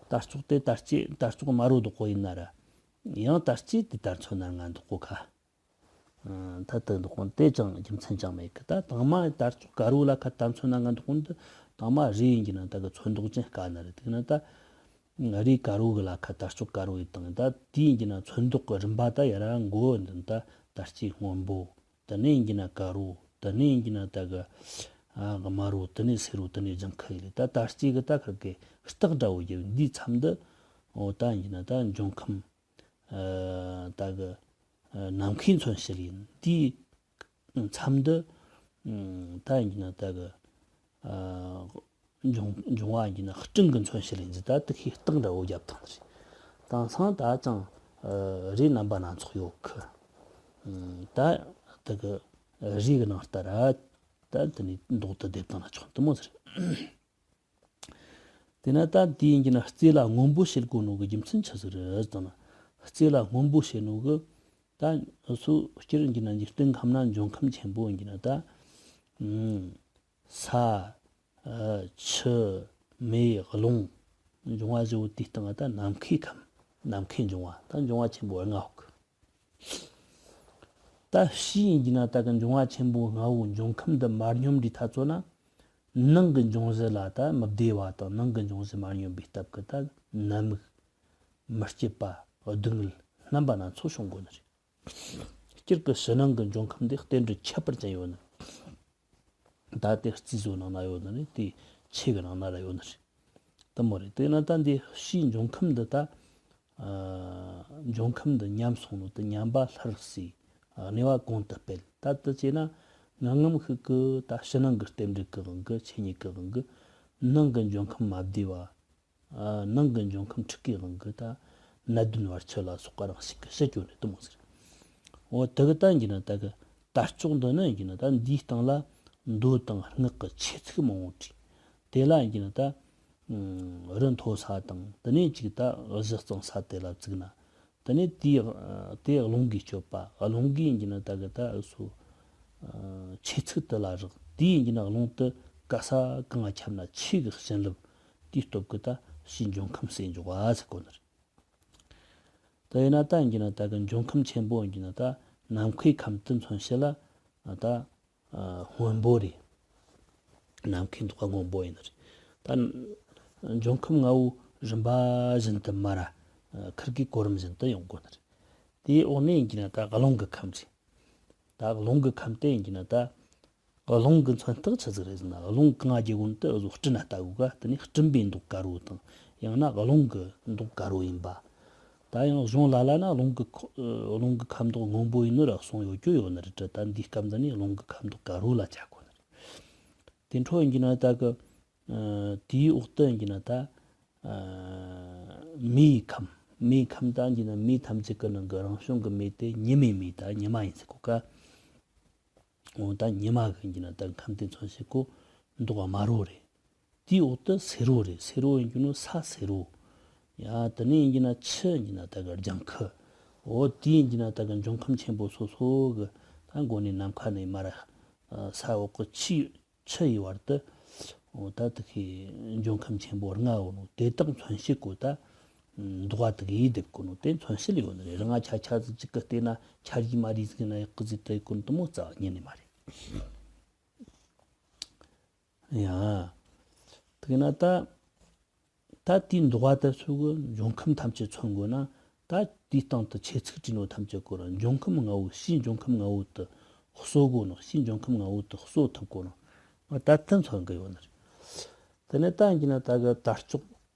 དར་ལྕོག་དེ་དར་ལྕེ་དར་ལྕོག་དམར་པོ་འདུག་གོ་ཡིན་ན་ར། ཡང་དར་ལྕེ་དེ་དར་ཚོན་ན་ང་འདུག་གོ་ཁ། ཨ། ད་དེ་འདུག་གོ་དེ་ཅང་རྒྱུ་མཚན་ཅང་མེད་གི། ད་དང་མ་དར་ལྕོག་དཀར་པོ་ལ་ཁ་དར་ཚོན་ན་ང་འདུག་གོ་འདི་དང་མ་རས་ཡིན་གྱི་ན་ད་གི་ཚོན་མདོག་ཅན་དཀར་ནི་རེད། དེ་ན་ད་རས་དཀར་པོ་གི་ལ་ཁ་དར་ལྕོག་དཀར་པོ་ཡི་དང་ད་དེ་ཡིན་གྱི་ན་ཚོན་མདོག་གི་རིམ་པ་ད་ཡ་ར་མགོ་འདི་ད་དར་ལྕེ་སྔོན་པོ། དེ་ནས་ཡིན་གྱི་ན་དཀར་པོ། དེ་ནས་ཡིན་གྱི་ན་ད་གི། ཨ། དམར་པོ། དེ་ནས་སེར་པོ། དེ་ནས་ལྗང་ཁུ་ཡི་ལས་ད་དར་ལྕེ་གི་ད་ཁར་གི་རྟགས་འདྲ་བོ་རྒྱབ་འདིའི་མཚམས་འདི། འོ་ད་ཡིན་གྱི་ན་ད་འབྱུང་ཁམས། ཨ། ད་གི། ཨ། ནམ་མཁའི་མཚོན་བྱེད་ཡིན། དེའི་མཚམས་འདི། ཨ། ད་ཡིན་གྱི་ན་ད་གི། ཨ། འབྱུང་འབྱུང་བ་ཡིན་གྱི་ན་སྤྲིན་གྱི་མཚོན་བྱེད་ཡིན་ཟེར། ད་དེ་ཁའི་རྟགས་འདྲ་བོ་རྒྱབ་ཐང་རེད། དེང་སང་ད་ཅང་། ཨ། རས་རྣམ་པ་སྣ་ཚོགས་ཡོད་གི། ཨ། ད་དེ་གི་རས་གི་ནང་ལྟར་ར། ད་དེ་ནས་མདོག་དེ་བསྡེབས་བཏང་ན་ཆོག་འདུག་མོ་ཟེར། དེ་ན་ད་དེ་ཡིན་གྱི་ན་རྩེ་ལ་སྔོན་པོ་བྱེད་དགོས་ནོ་གི་རྒྱུ་མཚན་ཆི་ཟིག་རེད་ཟེར་ན། རྩེ་ལ་སྔོན་པོ་བྱེད་ནོ་གི། ད་སུ་སྤྱིར་ཡིན་གྱི་ན་འཇིག་རྟེན་ཁམས་ན་འབྱུང་ཁམས་ཆེན་པོ་ཡིན་གྱི་ན་ད། ཨུམ། ས། ཨ། ཆུ། མེ། རླུང་། འབྱུང་བ་བཞི་བོ་དེའི་སྟེང་ད་ནམ་མཁའི་ཁམས། ནམ་མཁའི་འབྱུང་བ་ད་འབྱུང་བ་ཆེན་པོ་ལྔ་ཡོད་གི། ད་ཕྱིས་ཡིན་གྱི་ན་ད་གི་འབྱུང་བ་ཆེན་པོ་ལྔ་བོ་འབྱུང་ཁམས་འདི་མ་སྙོམས་དུས་ཐ་ཚོ་ན། ནང་གི་འབྱུང་བཞི་ལ་ད་མི་བདེ་བ་དང་ནང་གི་འབྱུང་བཞི་མ་སྙོམས་པའི་སྟབས་ཀྱིས་ད་ནད་མུག། མི་སྐྱིད་པ། སྡུག་བསྔལ་རྣམ་པ་སྣ་ཚོགས་བྱུང་དགོས་ནི་རེད། སྤྱིར་གྱི་ཕྱི་ནང་གི་འབྱུང་ཁམས་འདི་རྟེན་འབྲེལ་ཁྱད་པར་ཅན་ཡོད་ནི། ད་དེ་རྩིས་བཟོ་ནང་ན་ཡོད་ནི་རེད། དེ་ཆོས་གི་ནང་ན་ར་ཡོད་ནི་རེད། དེ་མོ་རེད། དེ་ན་ད་འདི་ཕྱིའི་འབྱུང་ཁམས་འདི་ད། ཨ། འབྱུང་ཁམས་འདི་ཉམས་སོང་ནོ་དེ་ཉམས་པ་སླར་གསོས། ཨ། གནས་པ་གོང་དུ་སྤེལ། ད་དེ་བྱས་ན་ངང་ངམ་ཤུགས་ཀྱིས་ད་ཕྱི་ནང་གི་རྟེན་འབྲེལ་གྱི་དབང་གིས་ཆོས་ཉིད་ཀྱི་དབང་གིས་ནང་གི་འབྱུང་ཁམས་མ་བདེ་བ། ཨ། ནང་གི་འབྱུང་ཁམས་འཁྲུགས་ཀྱི་དབང་གིས་ད་ནད་གདོན་བར་ཆད་ལ་སོགས་པ་རང་བཞིན་གྱིས་ཞི་རྒྱུ་རེད་དེ་མོ་ཟེར། འོ་དེ་གི་ད་ཡིན་གྱི་ན་ད་གི་དར་ལྕོག་འདི་ནི་ཡིན་གྱི་ན་ད་འདིའི་སྟེང་ལ་མདོ་དང་སྔགས་ཀྱི་ཆོས་ཚིག་མང་བོ་བྲིས། དེ་ལ་ཡིན་གྱི་ན་ད་རི་མཐོ་ས་དང་དེ་ནས་ཅིག་ད་གཞི་གཙང་ས་དེ་ལ་བཙུགས་ན། དེ་ནས་དེའི་དེ་རླུང་གིས་སྐྱོད་པ། རླུང་གིས་ཡིན་གྱི་ན་ད་གི་ད་སོ་ཆེ་ཚིགས་དེ་ལ་རག་དེ་ཡིན་གྱི་ན་རླུང་དེ་ག་ས་གང་ང་ཁྱབ་ན་ཆོས་ཀྱི་བྱིན་རླབས་དེའི་སྟོབས་ཀྱིས་ད་ཕྱིའི་འབྱུང་ཁམས་ཟོས་འཇོག་པ་ཟེར་གོ་ནི་རེད། དེ་ཡིན་ན་ད་ཡིན་གྱི་ན་ད་གི་འབྱུང་ཁམས་ཆེན་པོ་ཡིན་གྱི་ན་ད་ནམ་མཁའི་ཁམས་དེ་མཚོན་བྱེད་ལ་ད་སྔོན་པོ་རེད། ནམ་མཁའི་མདོག་སྔོན་པོ་ཡིན་ནི་རེད། ད་འབྱུང་ཁམས་ལྔ་བོ་རིམ་པ་བཞིན་དུ་མར་ཁིར་གི་གོ་རིམ་བཞིན་དུ་ཡོང་དགོས་ནི་རེད། དེའི་འོག་ནས་ཡིན་གྱི་ན་ད་རླུང་གི་ཁམས་རེད། ད་རླུང་གི་ཁམས་དེ་ཡིན་གྱི་ན་ད་རླུང་གི་མཚོན་རྟགས་ཆི་ཟིག་རེད་ཟེར་ན། རླུང་གང་ང་རྒྱུ་ཀུན་དུ་བཟོ་སྤྲིན་ན་ལྟ་བུ་ག་དེ་ནི་སྤྲིན་པའི་མདོག་དཀར་བོ་དང་ཡང་ན་རླུང་གི་མདོག་དཀར་བོ་ཡིན་པ། ད་ཡང་གཞུང་ལ་ལ་ན་རླུང་གི་ཁོ་རླུང་གི་ཁ་མདོག་སྔོན་པོ་ཡིན་ནོ་ར་གསུངས་ཡོད་རྒྱུ་ཡོད་ནི་རེད། ད་འདིའི་སྐབས་འདི་ནི་རླུང་གི་ཁ་མདོག་དཀར་བོ་ལ་བྱ་དགོས་ནི་རེད། དེ་འཕྲོ་ཡིན་གྱི་ན་ད་གི་དེའི་འོག་ཏུ་ཡིན་གྱི་ན་ད་མེའི་ཁམས། མེའི་ཁམས་ད་ཡིན་གྱི་ན་མེ་ཐམས་ཅད་ཀྱི་ནང་གི་རང་བྱུང་གི་མེ་དེ་ཉི་མའི་མེ། ད་ཉི་མ་ཡིན་ཟེར་གོ་ཀ་འོ་ད་ཉི་མ་གི་ཡིན་གྱི་ན་ད་ཁམས་དེ་མཚོན་བྱེད་གོ་མདོག་དམར་བོ་རེད། དེའི་འོག་ཏུ་སེར་བོ་རེད། སེར་བོ་ཡིན་གྱི་ནོ་ས་སེར་བོ། ཡ་དེ་ནས་ཡིན་གྱི་ན་ཆུ་ཡིན་གྱི་ན་ད་གི་ལྗང་ཁུ། འོ་དེ་ཡིན་གྱི་ན་ད་གི་འབྱུང་ཁམས་ཆེན་པོ་སོ་སོ་གི་ད་མགོ་ནས་ནམ་མཁའ་ནས་མར་ས་འོག་གི་ཆུ་ཆུ་ཡི་བར་དུ། འོ་ད་དེ་གི་འབྱུང་ཁམས་ཆེན་པོ་ལྔ་ཡོད་ནོ་དེ་དག་མཚོན་བྱེད་གོ་ད་མདོག་དེ་གི་ཡིས་སྡེབ་གོ་ནོ་དེ་མཚོན་བྱེད་ཡོད་ནི་རེད། རང་ང་ཆ་ཆ་ཟིག་ཅིག་གི་བལྟས་ན་ཆ་རྒྱུས་མ་རིག་ཟིག་ན་ཡག་གི་ཟིག་དེ་གོ་ནོ་དེ་མོ་རྩ་བ་ཉིད་ནས་མ་རེད། ཡ། དེ་ན་ད་ད་དེའི་མདོག་དེ་ཚོ་གི་འབྱུང་ཁམས་ཐམས་ཅད་མཚོན་དགོས་ན། ད་དེའི་སྟེང་དུ་ཆེ་ཚིག་བྲིས་ནོ་ཐམས་ཅད་གོ་ར་འབྱུང་ཁམས་ལྔ་བོ། ཕྱིའི་འབྱུང་ཁམས་ལྔ་བོ་དེ་གསོ་དགོས་ནོ། ཕྱིའི་འབྱུང་ཁམས་ལྔ་བོ་དེ་གསོ་ཐུབ་དགོས་ནོ། ད་དེ་མཚོན་གི་ཡོད་ནི་རེད། དེ་ནས་ད་ཡིན་གྱི་ན་ད་གི་དར་ལྕོག་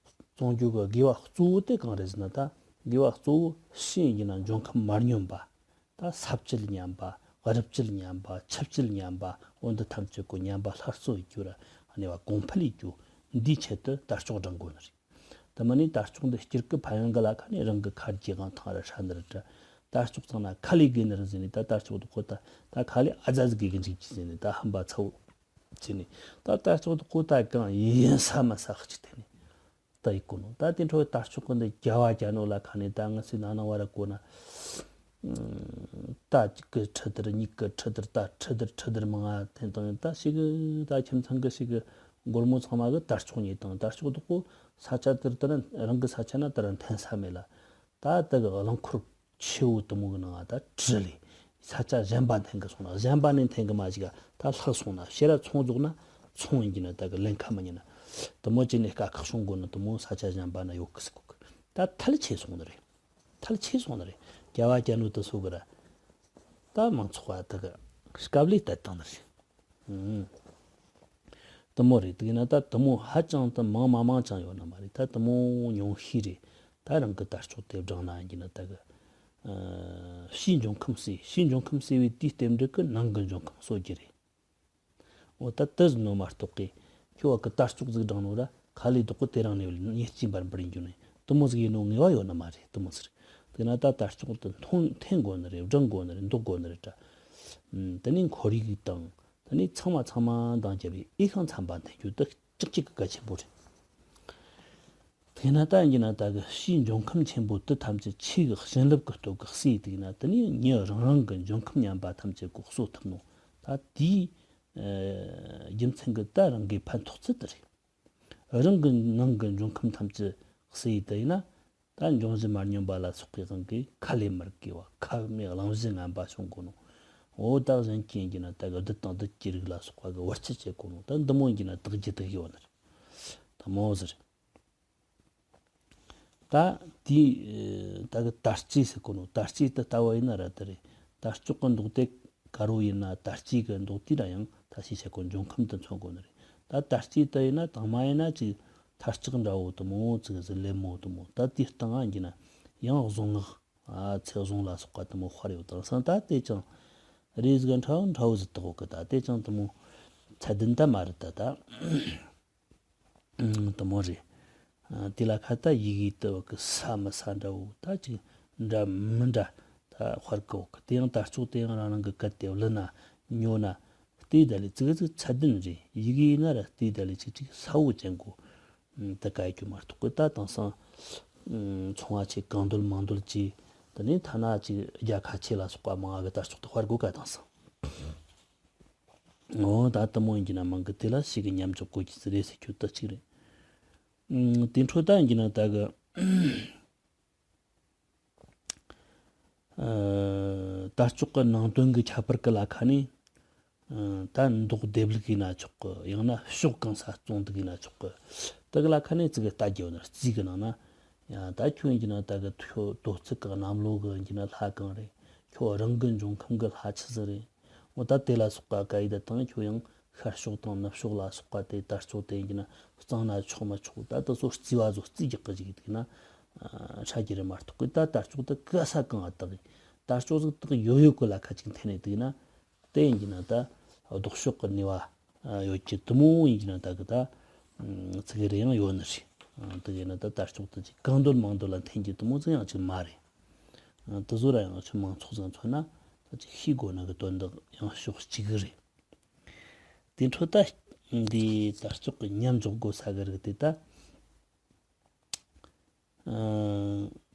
བཙོང་རྒྱུ་གི་དགེ་བ་གཙོ་བོ་དེ་གང་རེད་ཟེར་ན། ད་དགེ་བ་གཙོ་བོ་ཕྱིའི་ཡིན་གྱི་ན་འབྱུང་ཁམས་མ་སྙོམས་པ། ད་ས་བཅུད་ཉམས་པ། རི་བཅུད་ཉམས་པ། ཆུ་བཅུད་ཉམས་པ། འོ་འདི་ཐམས་ཅད་ཀོ་ཉམས་པ་སླར་གསོ་ཡེད་རྒྱུ་ར་གནས་པ་གོང་འཕེལ་ཡེད་རྒྱུ་འདིའི་ཆེད་དུ་དར་ལྕོག་སྦྲང་དགོས་ནི་རེད། དེ་མིན་ནི་དར་ལྕོག་འདི་སྤྱིར་གི་ཕན་ཡོན་གི་ལ་ཁ་ནས་རང་གི་ཁ་རྒྱའི་དབང་ཐང་ར་ཧྲ་ནི་རེད་དྲ། དར་ལྕོག་ཚང་ན་ཁ་ལས་དགོས་ནི་རེད་ཟེར་ནས། ད་དར་ལྕོག་དེ་ཁོ་ད་ད་ཁ་ལས་ཨ་ཛ་ཟིག་དགོས་གི་འཇུག་གི་ཟེར་ནས། ད་ཧམ་པ་ཚ་བོ་བྱས་ནས། ད་དར་ལྕོག་དེ་ཁོ་ད་གང་ཡིན་ས་མ་ས་ཁ་ཅིག་དེ་ནས། ད་ཡི་གོ་ནོ། ད་དེ་འཕྲོ་དར་ལྕོག་གི་འདི་རྒྱ་བ་རྒྱ་ནོ་ལ་ཁ་ནས་ད་ང་སི་ན་ན་བ་ར་གོ་ན། ད་གཅིག་གི་ཁྲི་དར། གཉིས་གི་ཁྲི་དར། ད་ཁྲི་དར་ཁྲི་དར་མང་ང་འཐེན་བཏང་ཡོད། ད་ཞིག་གི་ད་ཁྱིམ་ཚང་གི་ཞིག་གི་སྒོར་མོ་ཚང་མ་གི་དར་ལྕོག་ཉོས་བཏང་། དར་ལྕོག་དེ་གོ་ས་ཆ་དེར་དེ་རང་གི་ས་ཆ་ན་དེ་ར་འཐེན་ས་མེད་ལ། ད་དེ་གི་རླངས་འཁོར་ཆེ་བོ་དེ་མོ་གི་ནང་ང་ད་ཁྲིད་ལས། ས་ཆ་གཞན་པ་འཐེན་གི་སོང་ན། གཞན་པ་ནས་འཐེན་གི་མ་ཞིག་ག་ད་ལྷག་སོང་ན། ཕྱིར་ར་ཚོང་རྫོགས་ན་ཚོང་ཡིན་གྱི་ན་ད་གི་ལེན་ཁ་མི་ཉན་ན། དེ་མོ་བྱས་ནས་དཀའ་ཁག་བྱུང་དགོས་ནི་དེ་མོ་ས་ཆ་གཞན་པ་ན་ཡོད་གི་ཟེར་གོ་གི། ད་ཐལ་ཆེ་སོང་ནི་རེད། ཐལ་ཆེ་སོང་ནི་རེད། རྒྱ་བ་རྒྱ་ནོ་དེ་སོ་གི་ར། ད་མང་ཚོགས་པ་དེ་གི་དཀའ་ལས་གཏད་བཏང་ནི་རེད། ཨང་། དེ་མོ་རེད། དེ་ན་ད་དེ་མོ་ཧ་ཅང་དུ་མང་མ་མང་ཅང་ཡོད་ནི་མ་རེད། ད་དེ་མོ་ཉུང་ཤས་རེད། ད་རང་གི་དར་ལྕོག་དེ་སྦྲང་ན་ཡིན་གྱི་ན་ད་གི། ཨ། ཕྱིའི་འབྱུང་ཁམས་ཟོས། ཕྱིའི་འབྱུང་ཁམས་ཟོས་པའི་དེའི་རྟེན་འབྲེལ་གི་ནང་གི་འབྱུང་ཁམས་གསོ་རྒྱུ་རེད། འོ་ད་དེ་ཟིག་ནོ་མ་གཏོགས་གི། ཁྱོད་བ་གི་དར་ལྕོག་ཟིག་སྦྲང་ནོ་ར་ཁ་ལས་བདག་པོ་དེ་རང་ནས་ཉེར་གཅིག་འབར་འབར་ཡིན་རྒྱུ་ནི་དེ་མོ་ཟིག་ཡིན་ནོ་ངེས་པ་ཡོད་ནི་མ་རེད། དེ་མོ་ཟིག་རེད། དེ་ན་ད་དར་ལྕོག་དེ་འཐུང་འཐེན་དགོས་ནི་རེད། སྦྲང་དགོས་ནི་རེད། འདོགས་དགོས་ནི་རེད་དྲ། ཨུམ། དེ་ནས་ཁོར་ཡུག་དང་། དེ་ནས་ཚང་མ་ཚང་མ་འདང་རྒྱབ་པའི་འོས་ཤིང་འཚམ་པ་འཐེན་རྒྱུ་དེ་ཅིག་ཅིག་གི་གལ་ཆེན་པོ་རེད། དེས་ན་ད་ཡིན་གྱི་ན་ད་གི་ཕྱིའི་འབྱུང་ཁམས་ཆེན་པོ་དེ་ཐམས་ཅད་ཆོས་ཀྱི་བྱིན་རླབས་ཀྱི་སྟོབས་ཀྱིས་གསོས། དེས་ན་དེ་ནས་མྱི་རང་རང་གི་འབྱུང་ཁམས་ཉམས་པ་ཐམས་ཅད་གོ་གསོ་ཐུབ་ནོ། ད་དེའི་ཨ་རྒྱུ་མཚན་གྱིས་ད་རང་གི་ཕན་ཐོགས་ཚུལ་དེ་རེད། རང་གི་ནང་གི་འབྱུང་ཁམས་ཐམས་ཅད་གསོས་དེ་ཡིན་ན། ད་འབྱུང་བཞི་མ་སྙོམས་པ་ལ་སོགས་པའི་དབང་གིས་ཁ་ལས་མི་དགེ་བ་ཁ་མེད་གླེང་གཞི་ངན་པ་བྱུང་དགོས་ནོ། འོ་ད་གཞན་གྱི་ཡིན་གྱི་ན་ད་གི་བདུད་དང་བདུད་ཀྱི་རིགས་ལ་སོགས་པ་གི་བར་ཆད་བྱེད་དགོས་ནོ། ད་འདི་མོ་ཡིན་གྱི་ན་དག་རྒྱུ་དག་ཡོད་ནི་རེད། དེ་མོ་ཟེར། ད་དེའི་ད་གི་དར་ལྕེ་ཟེར་གོ་ནོ། དར་ལྕེ་དེ་ལྟ་བུ་ཡིན་ན་ར་དེ་རེད། དར་ལྕོག་གི་མདོག་དེ་དཀར་བོ་ཡིན་ན། དར་ལྕེ་གི་མདོག་དེ་ལ་ཡང་ད་ཞེས་བྱ་གོ་འབྱུང་ཁམས་དེ་མཚོན་དགོས་ནི་རེད། ད་དར་ལྕེ་དེ་ཡིན་ན་དྭངས་མ་ཡིན་ན་ཅིག་ཐལ་ལྕག་འདྲ་བོ་དེ་མོ་ཙིག་ཟིག་ལེབ་མོ་དེ་མོ། ད་དེའི་སྟེང་ང་ཡིན་གྱི་ན་ཡང་གཟུངས་སྔགས། ཨ། ཚེ་གཟུངས་ལ་སོགས་པ་དེ་མོ་དཔར་ཡོད་དང་སང་། ད་དེ་ཅང་རེ་ཟིག་འདྲ་བོ་འདྲ་བོ་ཟིག་བཏགས་ཡོད་གི། ད་དེ་ཅང་དེ་མོ་ཚད་ལྡན་ད་མ་རེད། ད་ད་དེ་མོ་རེད། ཨ། དེ་ལ་ཁ་ད་ཡི་གེ་དེ་བ་གི་ས་མི་ས་འདྲ་བོ་ད་ཅིག་འདྲ་མི་འདྲ་ད་དཔར་གི་ཡོད་གི། དེ་ཡང་དར་ལྕོག་དེ་ཡང་རང་རང་གི་གལ་ཏེ་བླུད་ན་ཉོ་ན། དེའི་ད་ལས་ཙི་གེ་ཙི་ཚད་ལྡན་རེད། ཡི་གེ་ཡིན་ན་ར་དེའི་ད་ལས་ཅིག་ཅིག་ས་བོ་ཅན་གོ། ཨ་ད་ག་ཡི་གྱོད་མ་གཏོགས་གི་ད་དེང་སང་ཨ་ཚོང་བ་ཆེ་གང་འདོད་མང་འདོད་ཀྱིས་དེ་ནས་ཐ་ན་ཅིག་རྒྱལ་ཁ་ཆེ་ལ་སོགས་པ་མང་བ་གི་དར་ལྕོག་ཏུ་དཔར་དགོས་ཀ་དེང་སང་། འོ་ད་དེ་མོ་ཡིན་གྱི་ན་མང་གི་དེ་ལ་ཞིག་གི་མཉམ་འཇོག་དགོས་ཀྱི་རེད་ཟེར་རྒྱུ་ད་གཅིག་རེད། ཨ་དེ་འཕྲོ་ད་ཡིན་གྱི་ན་ད་གི་ཨ་དར་ལྕོག་གི་ནང་དོན་གྱི་ཁྱད་པར་གྱི་ལ་ཁ་ནས་ཨ་ད་མདོག་སྡེབ་ལུགས་ཡིན་ན་ཆོག་གི། ཡང་ན་ཕྱོགས་གང་ས་བཙོང་སྡུག་ཡིན་ན་ཆོག་གི། དེ་གི་ལ་ཁ་ནས་ཙི་གེ་ལྟ་རྒྱུ་ཡོད་ན་རྩིས་གི་ནང་ན་ཡང་ད་ཁྱོད་ཡིན་གྱི་ན་ད་གི་ཁྱོད་དོ་ཚིགས་གི་གནམ་ལོ་གི་ཡིན་གྱི་ན་ལྷ་གང་རེད། ཁྱོད་རང་གི་འབྱུང་ཁམས་གི་ལྷ་ཆི་ཟིག་རེད། འོ་ད་དེ་ལ་སོགས་པ་ག་ཡི་ད་དང་ཁྱོད་ཡང་ཤར་ཕྱོགས་དང་ནུབ་ཕྱོགས་ལ་སོགས་པ་དེ་དར་ལྕོག་དེ་ཡིན་གྱི་ན་གཙང་ན་ཆོག་མི་ཆོག་ད་དེ་ཚོ་རྩིས་པ་ཚོ་རྩིས་རྒྱག་གི་ཅིག་འདུག་ན་ཧྲ་གི་རེད་མ་གཏོགས་གི་ད་དར་ལྕོག་དེ་ག་ས་གང་ང་བཏགས་གི། དར་ལྕོག་ཟིག་བཏགས་ཡོད་ཡོད་གི་ལ་ཁ་ཅིག་འཐེན་ནས་འདུག་ན་དེ་ཡིན་གྱི་ན་ད་ལྡོག་ཕྱོགས་གི་ནུས་པ་ཡོད་ཀྱི་དེ་མོ་ཡིན་གྱི་ན་ད་གི་ད་ཚིག་རེ་ཡང་ཡོད་ནི་རེད། དེ་ཡིན་ན་ད་དར་ལྕོག་དེ་ཅིག་གང་འདོད་མང་འདོད་ལ་འཐེན་གྱི་དེ་མོ་ཟིག་ཡང་ཅིག་མ་རེད། དེ་ཚོ་ར་ཡང་ཆུ་མང་ཚོགས་ཟིག་མཚོན་ན་ད་ཅིག་ཤེས་དགོས་ནི་གི་དོན་དག་ཡང་ཕྱོགས་གཅིག་གི་རེད། དེ་འཕྲོ་ད་འདི་དར་ལྕོག་གི་མཉམ་འཇོག་དགོས་ས་གི་རིགས་དེ་ད་ཨ་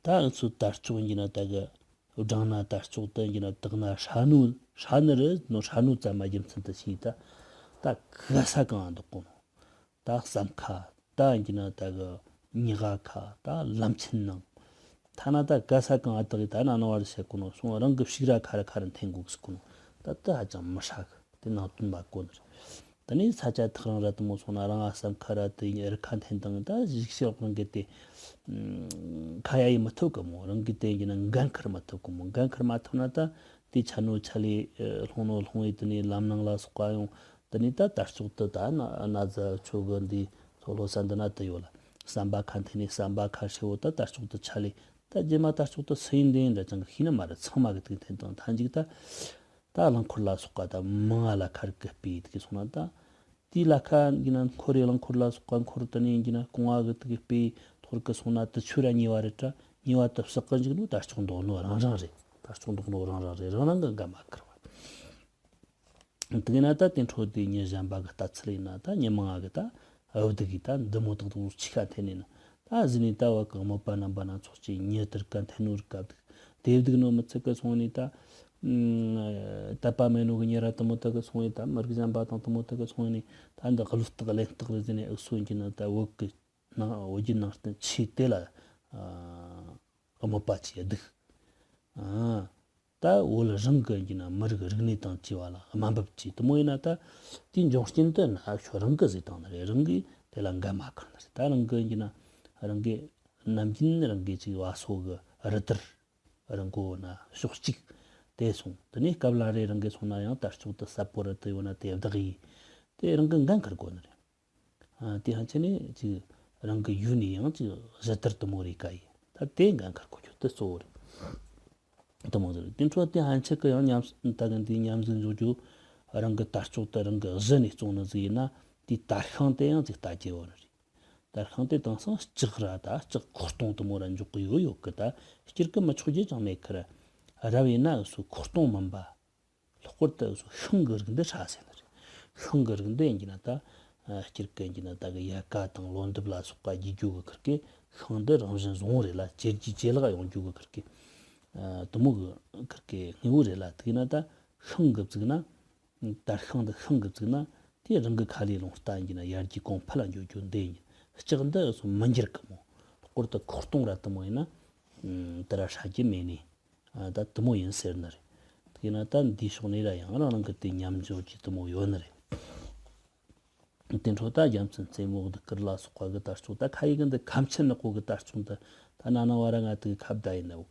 ད་ང་ཚོ་དར་ལྕོག་ཡིན་ན་ད་གི་སྦྲང་ན་དར་ལྕོག་དེ་ཡིན་ན་དག་ན་ཧྲ་ནོ་ཧྲ་ནི་རི་ནོ་ཧྲ་ནོ་ཙམ་མ་རྒྱུ་མཚན་དུ་ཤེས་ད་ད་ག་ས་གང་འདུག་གོ་ནོ། ད་ཟམ་ཁ་ད་ཡིན་ན་ད་གི་ཉི་ཧ་ཁ་ད་ལམ་ཆེན་ནང་ཐ་ན་ད་ག་ས་གང་ཨ་ད་གི་ད་ན་ནོ་བ་རི་ཤ་གོ་ནོ་སོང་རང་གི་ཕྱུགས་ར་ཁ་ར་ཁ་ར་འཐེན་དགོས་གི་གོ་ནོ་ད་ད་ཧ་ཅང་མི་ཧྲ་གི། དེ་ནང་དོན་མ་གོ་ནི་རེད། དེ་ནས་ས་ཆ་ཐག་རིང་ར་དེ་མོ་སོང་ན་རང་ཨ་ཟམ་ཁ་ར་དེ་རི་ཁ་འཐེན་དང་ད་གཞུག་ཕྱོགས་རང་གི་དེ་ཨ་ཁ་ཡ་ཡི་མི་ཐུབ་གི་མོ། རང་གི་དེ་ཡིན་ན་འགན་ཁུར་མི་ཐུབ་གི་མོ། འགན་ཁུར་མ་ཐུབ་ན་ད་དེ་ཆ་ནོ་ཆ་ལེ་ཨ་ལྷུང་ནོ་ལྷུང་ཡི། དེ་ནས་ལམ་ནང་ལ་སོགས་པ་ཡོང་། དེ་ནས་ད་དར་ལྕོག་དེ་ད་ན་ན་ཟ་ཆོ་གི་འདི་ཚོ་ལོ་ས་འདི་ན་དེ་ཡོད་ལ། ཟམ་པ་ཁ་འཐེན་ནས་ཟམ་པ་ཁ་ཧྲིལ་བོ་ད་དར་ལྕོག་དེ་ཆ་ལེ། ད་རྗེས་མ་དར་ལྕོག་དེ་སུ་ཡིན་འདི་ཡིན་འདྲ་ཅང་གི་ཤེས་ནི་མ་རེད། ཚང་མ་གི་དེ་འཐེན་དང་ཐང་ཅིག་ད། ད་རླངས་འཁོར་ལ་སོགས་པ་ད་མང་ང་ལ་ཁར་གི་སྤེལ་དེ་གི་སོང་ན་ད། དེའི་ལ་ཁ་ཡིན་ན་འཁོར་རེ་རླངས་འཁོར་ལ་སོགས་པ་འཁོར་དེ་ནས་ཡིན་ན་གོང་བ་གི་དེ་གི་སྤེལ་ཐོར་གི་སོང་ན་དེ་ཆོས་ར་ཉེ་བ་རེད་དྲ། ཉེ་བ་དེ་བསགས་གི་འཇུག་ནོ་དར་ལྕོག་འདོགས་ནོ་རང་རང་རེད། དར་ལྕོག་འདོགས་ནོ་རང་རང་རེད། རང་རང་གི་འགན་མ་ཁུར་བ། དེ་ན་ད་དེ་འཕྲོ་དེ་ཉི་གཞན་པ་གི་ལྟ་ཚུལ་ཡིན་ན་ད་ཉི་མང་ང་གི་ད་འུ་དུ་གི་ད་འདི་མོ་ཏག་ཏག་ཆི་ཁ་འཐེན་ནས་ན་ད་གཟི་ནས་ད་བ་གི་དམོད་པ་རྣམ་པ་སྣ་ཚོགས་ཀྱི་ཉི་དེར་ཀ་འཐེན་ནོ་རིག་ག་དུག་དེ་སྡུག་ནོ་མི་ཚིག་གི་སོང་ནས་ད་དད་པ་མེད་ནོ་གི་ཉེ་ར་དེ་མོ་དག་གི་སོང་ནས་ད་མི་རིགས་གཞན་པ་དང་དེ་མོ་དག་གི་སོང་ནས་ད་འདི་གླུ་རྟགས་ལན་རྟགས་རེ་ཟེར་ནས་འུ་སོ་ཡིན་གྱི་ན་ད་བོད་གི་ནང་བོད་བརྒྱུད་ནང་བསྟན་ཆོས་དེ་ལ་དམོད་པ་ཆེ་སྡུག་ཨ། ད་བོད་རང་གི་ཡིན་ན་མི་རིགས་རིག་གནས་དང་བཅས་པ་ལ་དམའ་འབེབས་བྱས། དེ་མོ་ཡིན་ན་ད་དེའི་འབྱུང་རྐྱེན་དུ་ན་ཁྱོད་རང་གི་ཟིག་བཏང་ནི་རེད། རང་གིས་དེ་ལ་འགན་མ་ཁུར་ནི་རེད། ད་རང་གི་ཡིན་ན་རང་གི་ནམ་རྒྱུན་རང་གི་ཅིག་བ་སོ་གི་རི་དར་རང་གོ་ན་ཕྱོགས་གཅིག་དེ་སོང་། དེ་ནས་སྐབས་ལ་རེ་རང་གི་སོང་ན་ཡང་དར་ལྕོག་དུ་ཟབ་པོ་རི་དུ་ཡོད་ན་དེ་བདག་ཡིས་དེ་རང་གི་འགན་ཁུར་དགོས་ནི་རེད། ཨ། དེ་ཧན་ཆེ་ནས་ཅིག་རང་གི་ཡུལ་ནས་ཡང་ཅིག་གཞི་དར་དུ་མོ་རེ་ག་ཡི་ད་དེ་འགན་ཁུར་དགོས་རྒྱུ་དེ་གཙོ་བོ་རེད། དུ་མོ་ཟེར་དེ་འཕྲོ་དེ་ཧན་ཆེ་གི་ཡང་ཉམས་ད་གི་འདི་ཉམས་ཟིན་འཇོག་རྒྱུ་རང་གི་དར་ལྕོག་དེ་རང་གི་གཞི་ནས་བཙོང་ནི་ཟིག་ཡིན་ན་དེའི་དར་ཤིང་དེ་ཡང་ཅིག་ལྟ་རྒྱུ་བོ་རེད། དར་ཤིང་དེ་དེང་སང་ལྕགས་ར་ད་ལྕགས་ཁོག་སྟོང་དུ་མོ་ར་འཇོག་གི་ཡོད་ཡོད་གི་ད་སྤྱིར་གི་མི་ཆོག་རྒྱུ་ཅང་མེད་ཁི་ར། རབ་ཡིན་ན་སུ་ཁོག་སྟོང་མིན་པ། ལྷག་པར་དུ་ཤིང་གི་རིགས་འདི་ཧྲ་ཟེར་ནི་རེད། ཤིང་གི་རིགས་འདི་ཡིན་གྱི་ན་ད་སྤྱིར་གི་ཡིན་གྱི་ན་ད་གི་ཡལ་ག་དང་ལོ་འདབ་ལ་སོགས་པ་རྒྱུ་རྒྱུ་གི་ཁུར་གི་ཤིང་འདི་རང་བཞིན་བཟང་བོ་རེད་ལ་ཇེ་རྒྱས་ཇེ་ལེགས་ཡོང་རྒྱུ་གི་ཁུར་གི་དུ་མོ་གི་ཁུར་གི་དངོས་པོ་རེད་ལ། དེ་ཡིན་ན་ད་ཤིང་གི་བཙུགས་ན་དར་ཤིང་འདི་ཤིང་གི་བཙུགས་ན་དེ་རང་གི་ཁ་ལས་ལོང་ལྟ་ཡིན་གྱི་ན་ཡར་རྒྱས་གོང་འཕེལ་ལ་འགྱོ་རྒྱུ་འདི་ཡིན། ལྕགས་འདི་སོ་མི་འགྱུར་གི་མོ། ལྷག་པར་དུ་ཁོག་སྟོང་ར་དུ་མོ་ཡིན་ན་དེ་ར་ཧྲ་རྒྱུ་མེད་ནི། ད་དུ་མོ་ཡིན་ཟེར་ནི་རེད། དེ་ན་ད་འདིའི་ཕྱོགས་ནས་ར་ཡང་རང་རང་གི་དེ་མཉམ་འཇོག་གི་དུ་མོ་ཡོད་ནི་རེད། དེ་འཕྲོ་ད་རྒྱལ་མཚན་རྩེ་མོ་གི་དུ་ཀིར་ལ་སོགས་པ་གི་དར་ལྕོག་ད་ཁ་ཡི་གི་འདི་ཁམས་ཆེན་ནག་པོ་གི་དར་ལྕོག་འདི་ད་ན་ན་བ་ར་ང་དུ་ཁ་བརྡ་ཡིན་ནོ།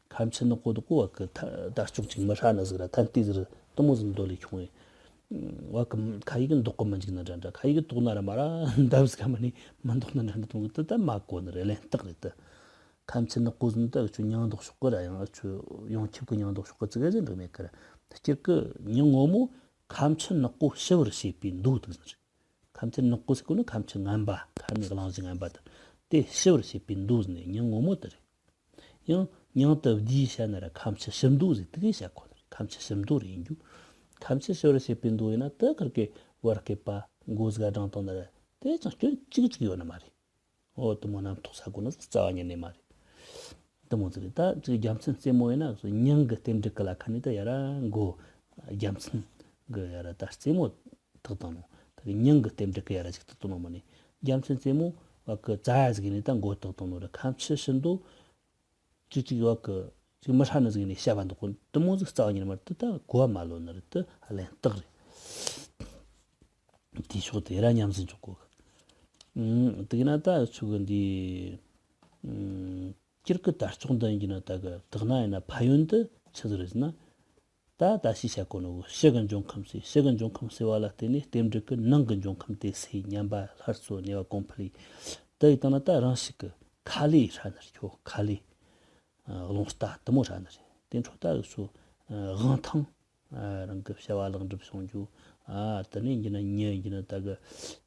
ཁམས་ཆེན་ནག་པོ་དུ་ཀོ་བ་གི་དར་ལྕོག་ཅིག་མི་ཧྲ་ནི་ཟིག་ར་ཐན་ཏི་ཟིག་ར་དུ་མོ་ཟིག་འདོད་ལས་ཁྱོང་ཡིན། བ་གི་ཁ་ཡི་གི་འདོག་གི་མི་འཇིག་ནི་འདྲ་འདྲ། ཁ་ཡི་གི་དོག་ན་ར་མ་ར་འདབ་ཟིག་ག་མ་ནི་མི་འདོག་ནི་འདྲ་འདྲ་དུ་མོ་གི་དུ་ད་མ་གོ་ནི་རེད། ལན་སྟག་རེད་དུ། ཁམས་ཆེན་ནག་པོ་ཟིན་ཏེ་ཨུ་ཆུ་མྱང་འདོགས་ཤོག་གི་ར་ཡང་ཨུ་ཆུ་ཡོངས་ཁྱབ་ཀྱི་མྱང་འདོགས་ཤོག་གི་ཙི་གེ་ཟིག་འགྲིག་མེད་ཀི་ར། སྤྱིར་གི་མྱི་ངོ་མོ་ཁམས་ཆེན་ནག་པོ་ཞི་བར་བྱེད་པའི་མདོ་དུ་ཟིན་རེད། ཁམས་ཆེན་ནག་པོ་ཟེར་གོ་ནི་ཁམས་ཆེན་ངན་པ་ཁ་ནི་གླང་གཞི་ངན་པ་དུ་དེ་ཞི་བར་བྱེད་པའི་མདོ་ཟིན་ནས་མྱི་ངོ་མོ་དུ་རེད། ཡང་མྱང་དུ་བསྡུས་བྱ་ན་ར་ཁམས་ཆེན་ཞི་མདོ་ཟེར་དུ་གི་བྱ་གོ་ནི་རེད། ཁམས་ཆེན་ཞི་མདོ་རེད་ཡིན་རྒྱུ། ཐམས་ཅད་ཞི་བར་བྱེད་པའི་མདོ་ཡིན་ན་དེ་ཁར་གི་བར་བསྐལ་པ་མགོ་ཟིག་བགྲངས་བཏང་ན་ར་དེ་ཅང་སྐྱོན་གཅིག་གཅིག་ཡོད་ནི་མ་རེད། འོ་དེ་མོ་རྣམ་རྟོག་ས་གོ་ནི་རྩ་བ་ཉིད་ནས་མ་རེད། དེ་མོ་ཟིག་རེད། ད་ཅིག་རྒྱལ་མཚན་རྩེ་མོ་ཡིན་ན་སོ་མྱིང་གི་རྟེན་འབྲེལ་གི་ལ་ཁ་ནས་ད་ཡ་ར་མགོ་རྒྱལ་མཚན་གི་ཡ་ར་ད་རྩེ་མོ་ཐག་བཏང་ནོ། ད་གི་མྱིང་གི་རྟེན་འབྲེལ་གི་ཡ་ར་ཅིག་ཐག་བཏང་ནོ་མ་ནི། རྒྱལ་མཚན་རྩེ་མོ་བ་གི་རྩ་ཡ་ཟིག་ནས་ད་མགོ་ཐག་བཏང་ནོ་ར་ཁ་མཆུ་ཞི་མདོ། ཅིག་ཅིག་ཡོད་གི། ཅིག་མི་ཧྲ་ནི་ཟིག་ནས་བཤད་པ་འདུག་གོ། དེ་མོ་ཟིག་རྩ་བ་ཉིད་མར་དེ་ད་གོ་བ་མ་ལོན་ནི་རེད། དེ་ལན་རྟགས་རེད། དེའི་ཕྱོགས་དེ་ར་ཉམས་སུ་འཇོག་གོ་གི། ཨུམ། དེ་ན་ད་ཆུ་གི་འདི། ཨུམ། སྤྱིར་གི་དར་ལྕོག་འདི་ཡིན་གྱི་ན་ད་གི་དག་ན་ཡིན་ན་ཕན་ཡོན་དེ་ཆི་ཟིག་རེད་ཟེར་ན། ད་ད་ཤི་བྱ་གོ་ནོ་གི་ཕྱི་གི་འབྱུང་ཁམས་སེལ། ཕྱི་གི་འབྱུང་ཁམས་སེལ་བ་ལ་བརྟེན་ནས་རྟེན་འབྲེལ་གི་ནང་གི་འབྱུང་ཁམས་དེ་སེལ། ཉམས་པ་སླར་གསོ་ནུས་པ་གོང་འཕེལ་ཡིན། དེ་ཡི་སྟེང་ན་ད་རང་ཞིག་གི་ཁ་ལས་ཧྲ་ནི་རེད། ཁྱོ་ཁ་ལས། ཨ། རླུང་རྟ་དེ་མོ་ཧྲ་ནི་རེད། དེ་འཕྲོ་ད་སུ། ཨ། དབང་ཐང་། ཨ། རང་གི་བྱ་བ་ལེགས་འགྲུབ་བྱུང་རྒྱུ། ཨ། དེ་ནས་ཡིན་གྱི་ན་མྱི་ཡིན་གྱི་ན་ད་གི་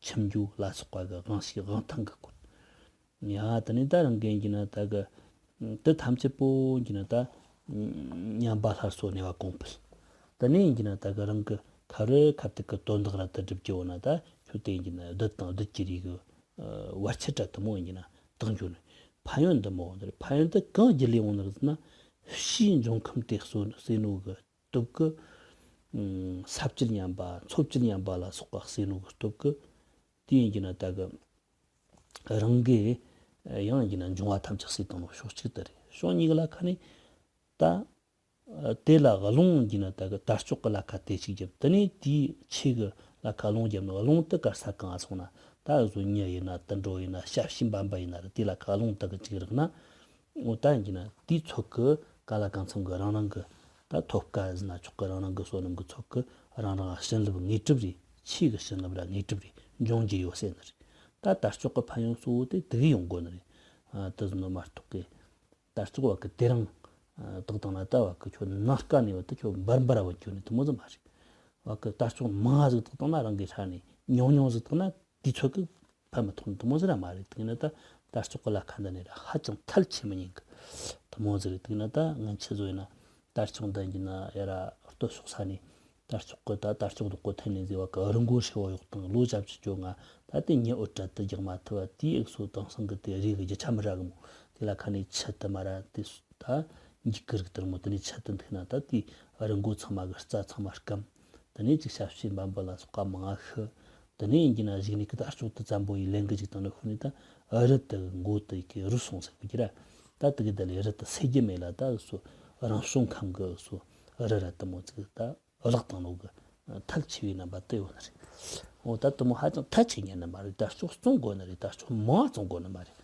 ཁྱིམ་རྒྱུ་ལ་སོགས་པ་གི་དབང་ཤེས་དབང་ཐང་གི་སྐོར། ཡ། དེ་ནས་ད་རང་གི་ཡིན་གྱི་ན་ད་གི་དེ་ཐམས་ཅད་པོ་ཡིན་གྱི་ན་ད་ཉམས་པ་སླར་གསོ་ནུས་པ་གོང་འཕེལ། དེ་ནས་ཡིན་གྱི་ན་ད་གི་རང་གི་ཁ་རེ་ཁ་ཐུག་གི་དོན་དག་ར་དེ་སྒྲུབ་ཀྱི་འོ་ན་ད་ཁྱོད་དེ་ཡིན་གྱི་ན་བདུད་དང་བདུད་ཀྱི་རིགས་གི། ཨ། བར་ཆད་ར་དེ་མོ་ཡིན་གྱི་ན་དག་འགྱོ་ནི། ཕན་ཡོན་འདི་མོ་འདི་རེད། ཕན་ཡོན་དེ་གང་རྒྱུ་ལས་འོང་ནི་རེད་ཟེར་ན། ཕྱིའི་འབྱུང་ཁམས་དེ་གསོ་སེལ་ནོ་གི་སྟོབས་ཀྱིས། ཨུམ། ས་བཅུད་ཉམས་པ་མཚོ་བཅུད་ཉམས་པ་ལ་སོགས་པ་སེལ་ནོ་གི་སྟོབས་ཀྱིས། དེ་ཡིན་གྱི་ན་ད་གི་རང་གི་ཡང་ཡིན་གྱི་ན་འབྱུང་བ་ཐམས་ཅད་སེལ་བཏང་ནོ་ཕྱོགས་གཅིག་དེ་རེད། ཕྱོགས་གཉིས་ཀྱི་ལ་ཁ་ནས་ད། ཨ། དེ་ལ་རླུང་གི་ན་ད་གི་དར་ལྕོག་གི་ལ་ཁ་དེ་ཅིག་བརྒྱབ། དེ་ནས་དེའི་ཆེ་གི་ལ་ཁ་རླུང་བརྒྱབ་ནོ། རླུང་དེ་གར་ས་གང་སོང་ན་ད་གཟོད་མྱི་ཡིན་ན་དུད་འགྲོ་ཡིན་ན་བྱ་བྱིའུ་འབའ་འབུ་ཡིན་ན་ར་དེ་ལ་ཁ་རླུང་དེ་གི་ཅིག་རེག་ན། འོ་ད་ཡིན་གྱི་ན་དེའི་ཚོད་ཀྱིས་ག་ལ་གང་འཚམ་གི་རང་རང་གི་ད་ཐོབ་དཀའ་ཟེར་ན་ཆོག་གི། རང་རང་གི་བསོད་ནམས་གི་ཚོད་ཀྱིས་རང་རང་བྱིན་རླབས་དངོས་གྲུབ་རེད། ཆེ་གི་བྱིན་རླབས་ར་དངོས་གྲུབ་རེད། འབྱུང་རྒྱུ་ཡོད་ཟེར་ནི་རེད། ད་དར་ལྕོག་གི་ཕན་ཡོན་གཙོ་བོ་དེ་དེ་གི་ཡོང་དགོས་ནི་རེད། ཨ། དེ་ཟེར་ནོ་མ་གཏོགས་གི། དར་ལྕོག་བ་གི་དེ་རིང་། ཨ། བཏགས་བཏང་ན་ད་བ་གི་ཁྱོད་ནངས་ཀ་ནས་བ་ད་ཁྱོད་འབར་འབར་བ་འགྱོ་ནི་དེ་མོ་ཟིག་མ་རེད། བ་གི་དར་ལྕོག་མང་ང་ཟིག་བཏགས་བཏང་ན་རང་གི་ཧྲ་ནས་ཉུང་ཉུང་ཟིག་བཏགས་ན་དེ་ཚོད་ཀྱིས་ཕན་མི་ཐོགས་ནི་དེ་མོ་ཟིག་ར་མ་རེད། དེ་ན་ད་དར་ལྕོག་གི་ལ་ཁ་འདི་ནས་ར་ཧ་ཅང་ཐལ་ཆེ་མི་ཉན་གི་དེ་མོ་ཟིག་རེད། དེ་ན་ད་ངན་ཆེ་བཟོ་ཡིན་ན་དར་ལྕོག་འདི་ཡིན་ན་ཡ་ར་ལྟོ་ཕྱོགས་ས་ནས། དར་ལྕོག་གི་ད་དར་ལྕོག་རྡོག་པོ་འཐེན་ནས་ཟེར་བ་གི་རི་མགོ་ཧྲིལ་བོ་གཡོག་དང་ལོ་བརྒྱད་ཅུ་གྱ་ལྔ་ད་དེ་ཉི་འོད་ར་དེ་རྒྱག་མ་ཐུབ་བ་དེའི་ཨུག་སོ་དེང་སང་གི་དེ་རིགས་རྒྱུ་ཆ་མི་ར་གི་མོ། དེ་ལ་ཁ་ནས་ཆུ་དེ་མ་ར་དེ་ད་འགྱིག་གི་རིགས་དེ་ར་མོ། དེ་ནས་ཆུ་དེ་འཐེན་ན་ད་དེའི་རི་མགོ་ཚང་མ་གི་རྩྭ་ཚང་མ་སྐམ། དེ་ནས་ཅིག་བྱ་བྱིའུ་འབའ་འབུ་ལ་སོགས་པ་མང་ང་ཤི། དེ་ནས་ཡིན་གྱི་ན་གཞུག་ནས་གི་དར་ལྕོག་དེ་བཙན་པོ་ཡི་ལེན་གི་ཅིག་དང་ནི་ཤུ་ནས་ད་རི་དེ་མགོ་དེ་གི་རུལ་སོང་ཟེར་གི་ར། ད་དེ་གི་དེ་ལས་རི་དེ་སེལ་རྒྱུ་མེད་ལ་ད་ཨུག་སོ་རང་བྱུང་ཁམས་གི་ཨུག་སོ་རི་ར་དེ་མོ་ཅིག་ད། བརླག་བཏང་ནོ་གི་ཐལ་ཆེ་བའི་རྣམ་པ་དེ་ཡོད་ནི་རེད། འོ་ད་དེ་མོ་ཧ་ཅང་ཐལ་ཆེ་ཉན་ནི་མ་རེད། དར་ལྕོག་བཙོང་དགོས་ནི་རེད། དར་ལྕོག་མང་བ་བཙོང་དགོས་ནི་མ་རེད།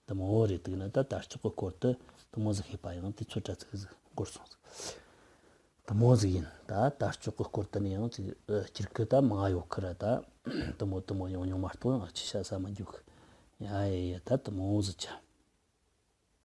དེ་མོ་འོ་རེད། དེ་ན་ད་དར་ལྕོག་གི་སྐོར་དེ་དེ་མོ་ཟིག་ཤེས་པ་ཡང་དེ་ཚོ་དྲ་ཚིགས་ཟིག་འགོར་སོང་ཟིག་དེ་མོ་ཟིག་ཡིན། ད་དར་ལྕོག་གི་སྐོར་དེ་ནི་ཡང་ཅིག་ཨ་སྤྱིར་གི་ད་མང་ང་ཡོད་ཁི་ར། ད་དེ་མོ་དེ་མོ་ཉུང་ཉུང་མ་གཏོགས་ཡང་ཅིག་བཤད་ས་མི་འཇུག་ཡ་ཡ་ཡ། ད་དེ་མོ་ཟིག་ཆ།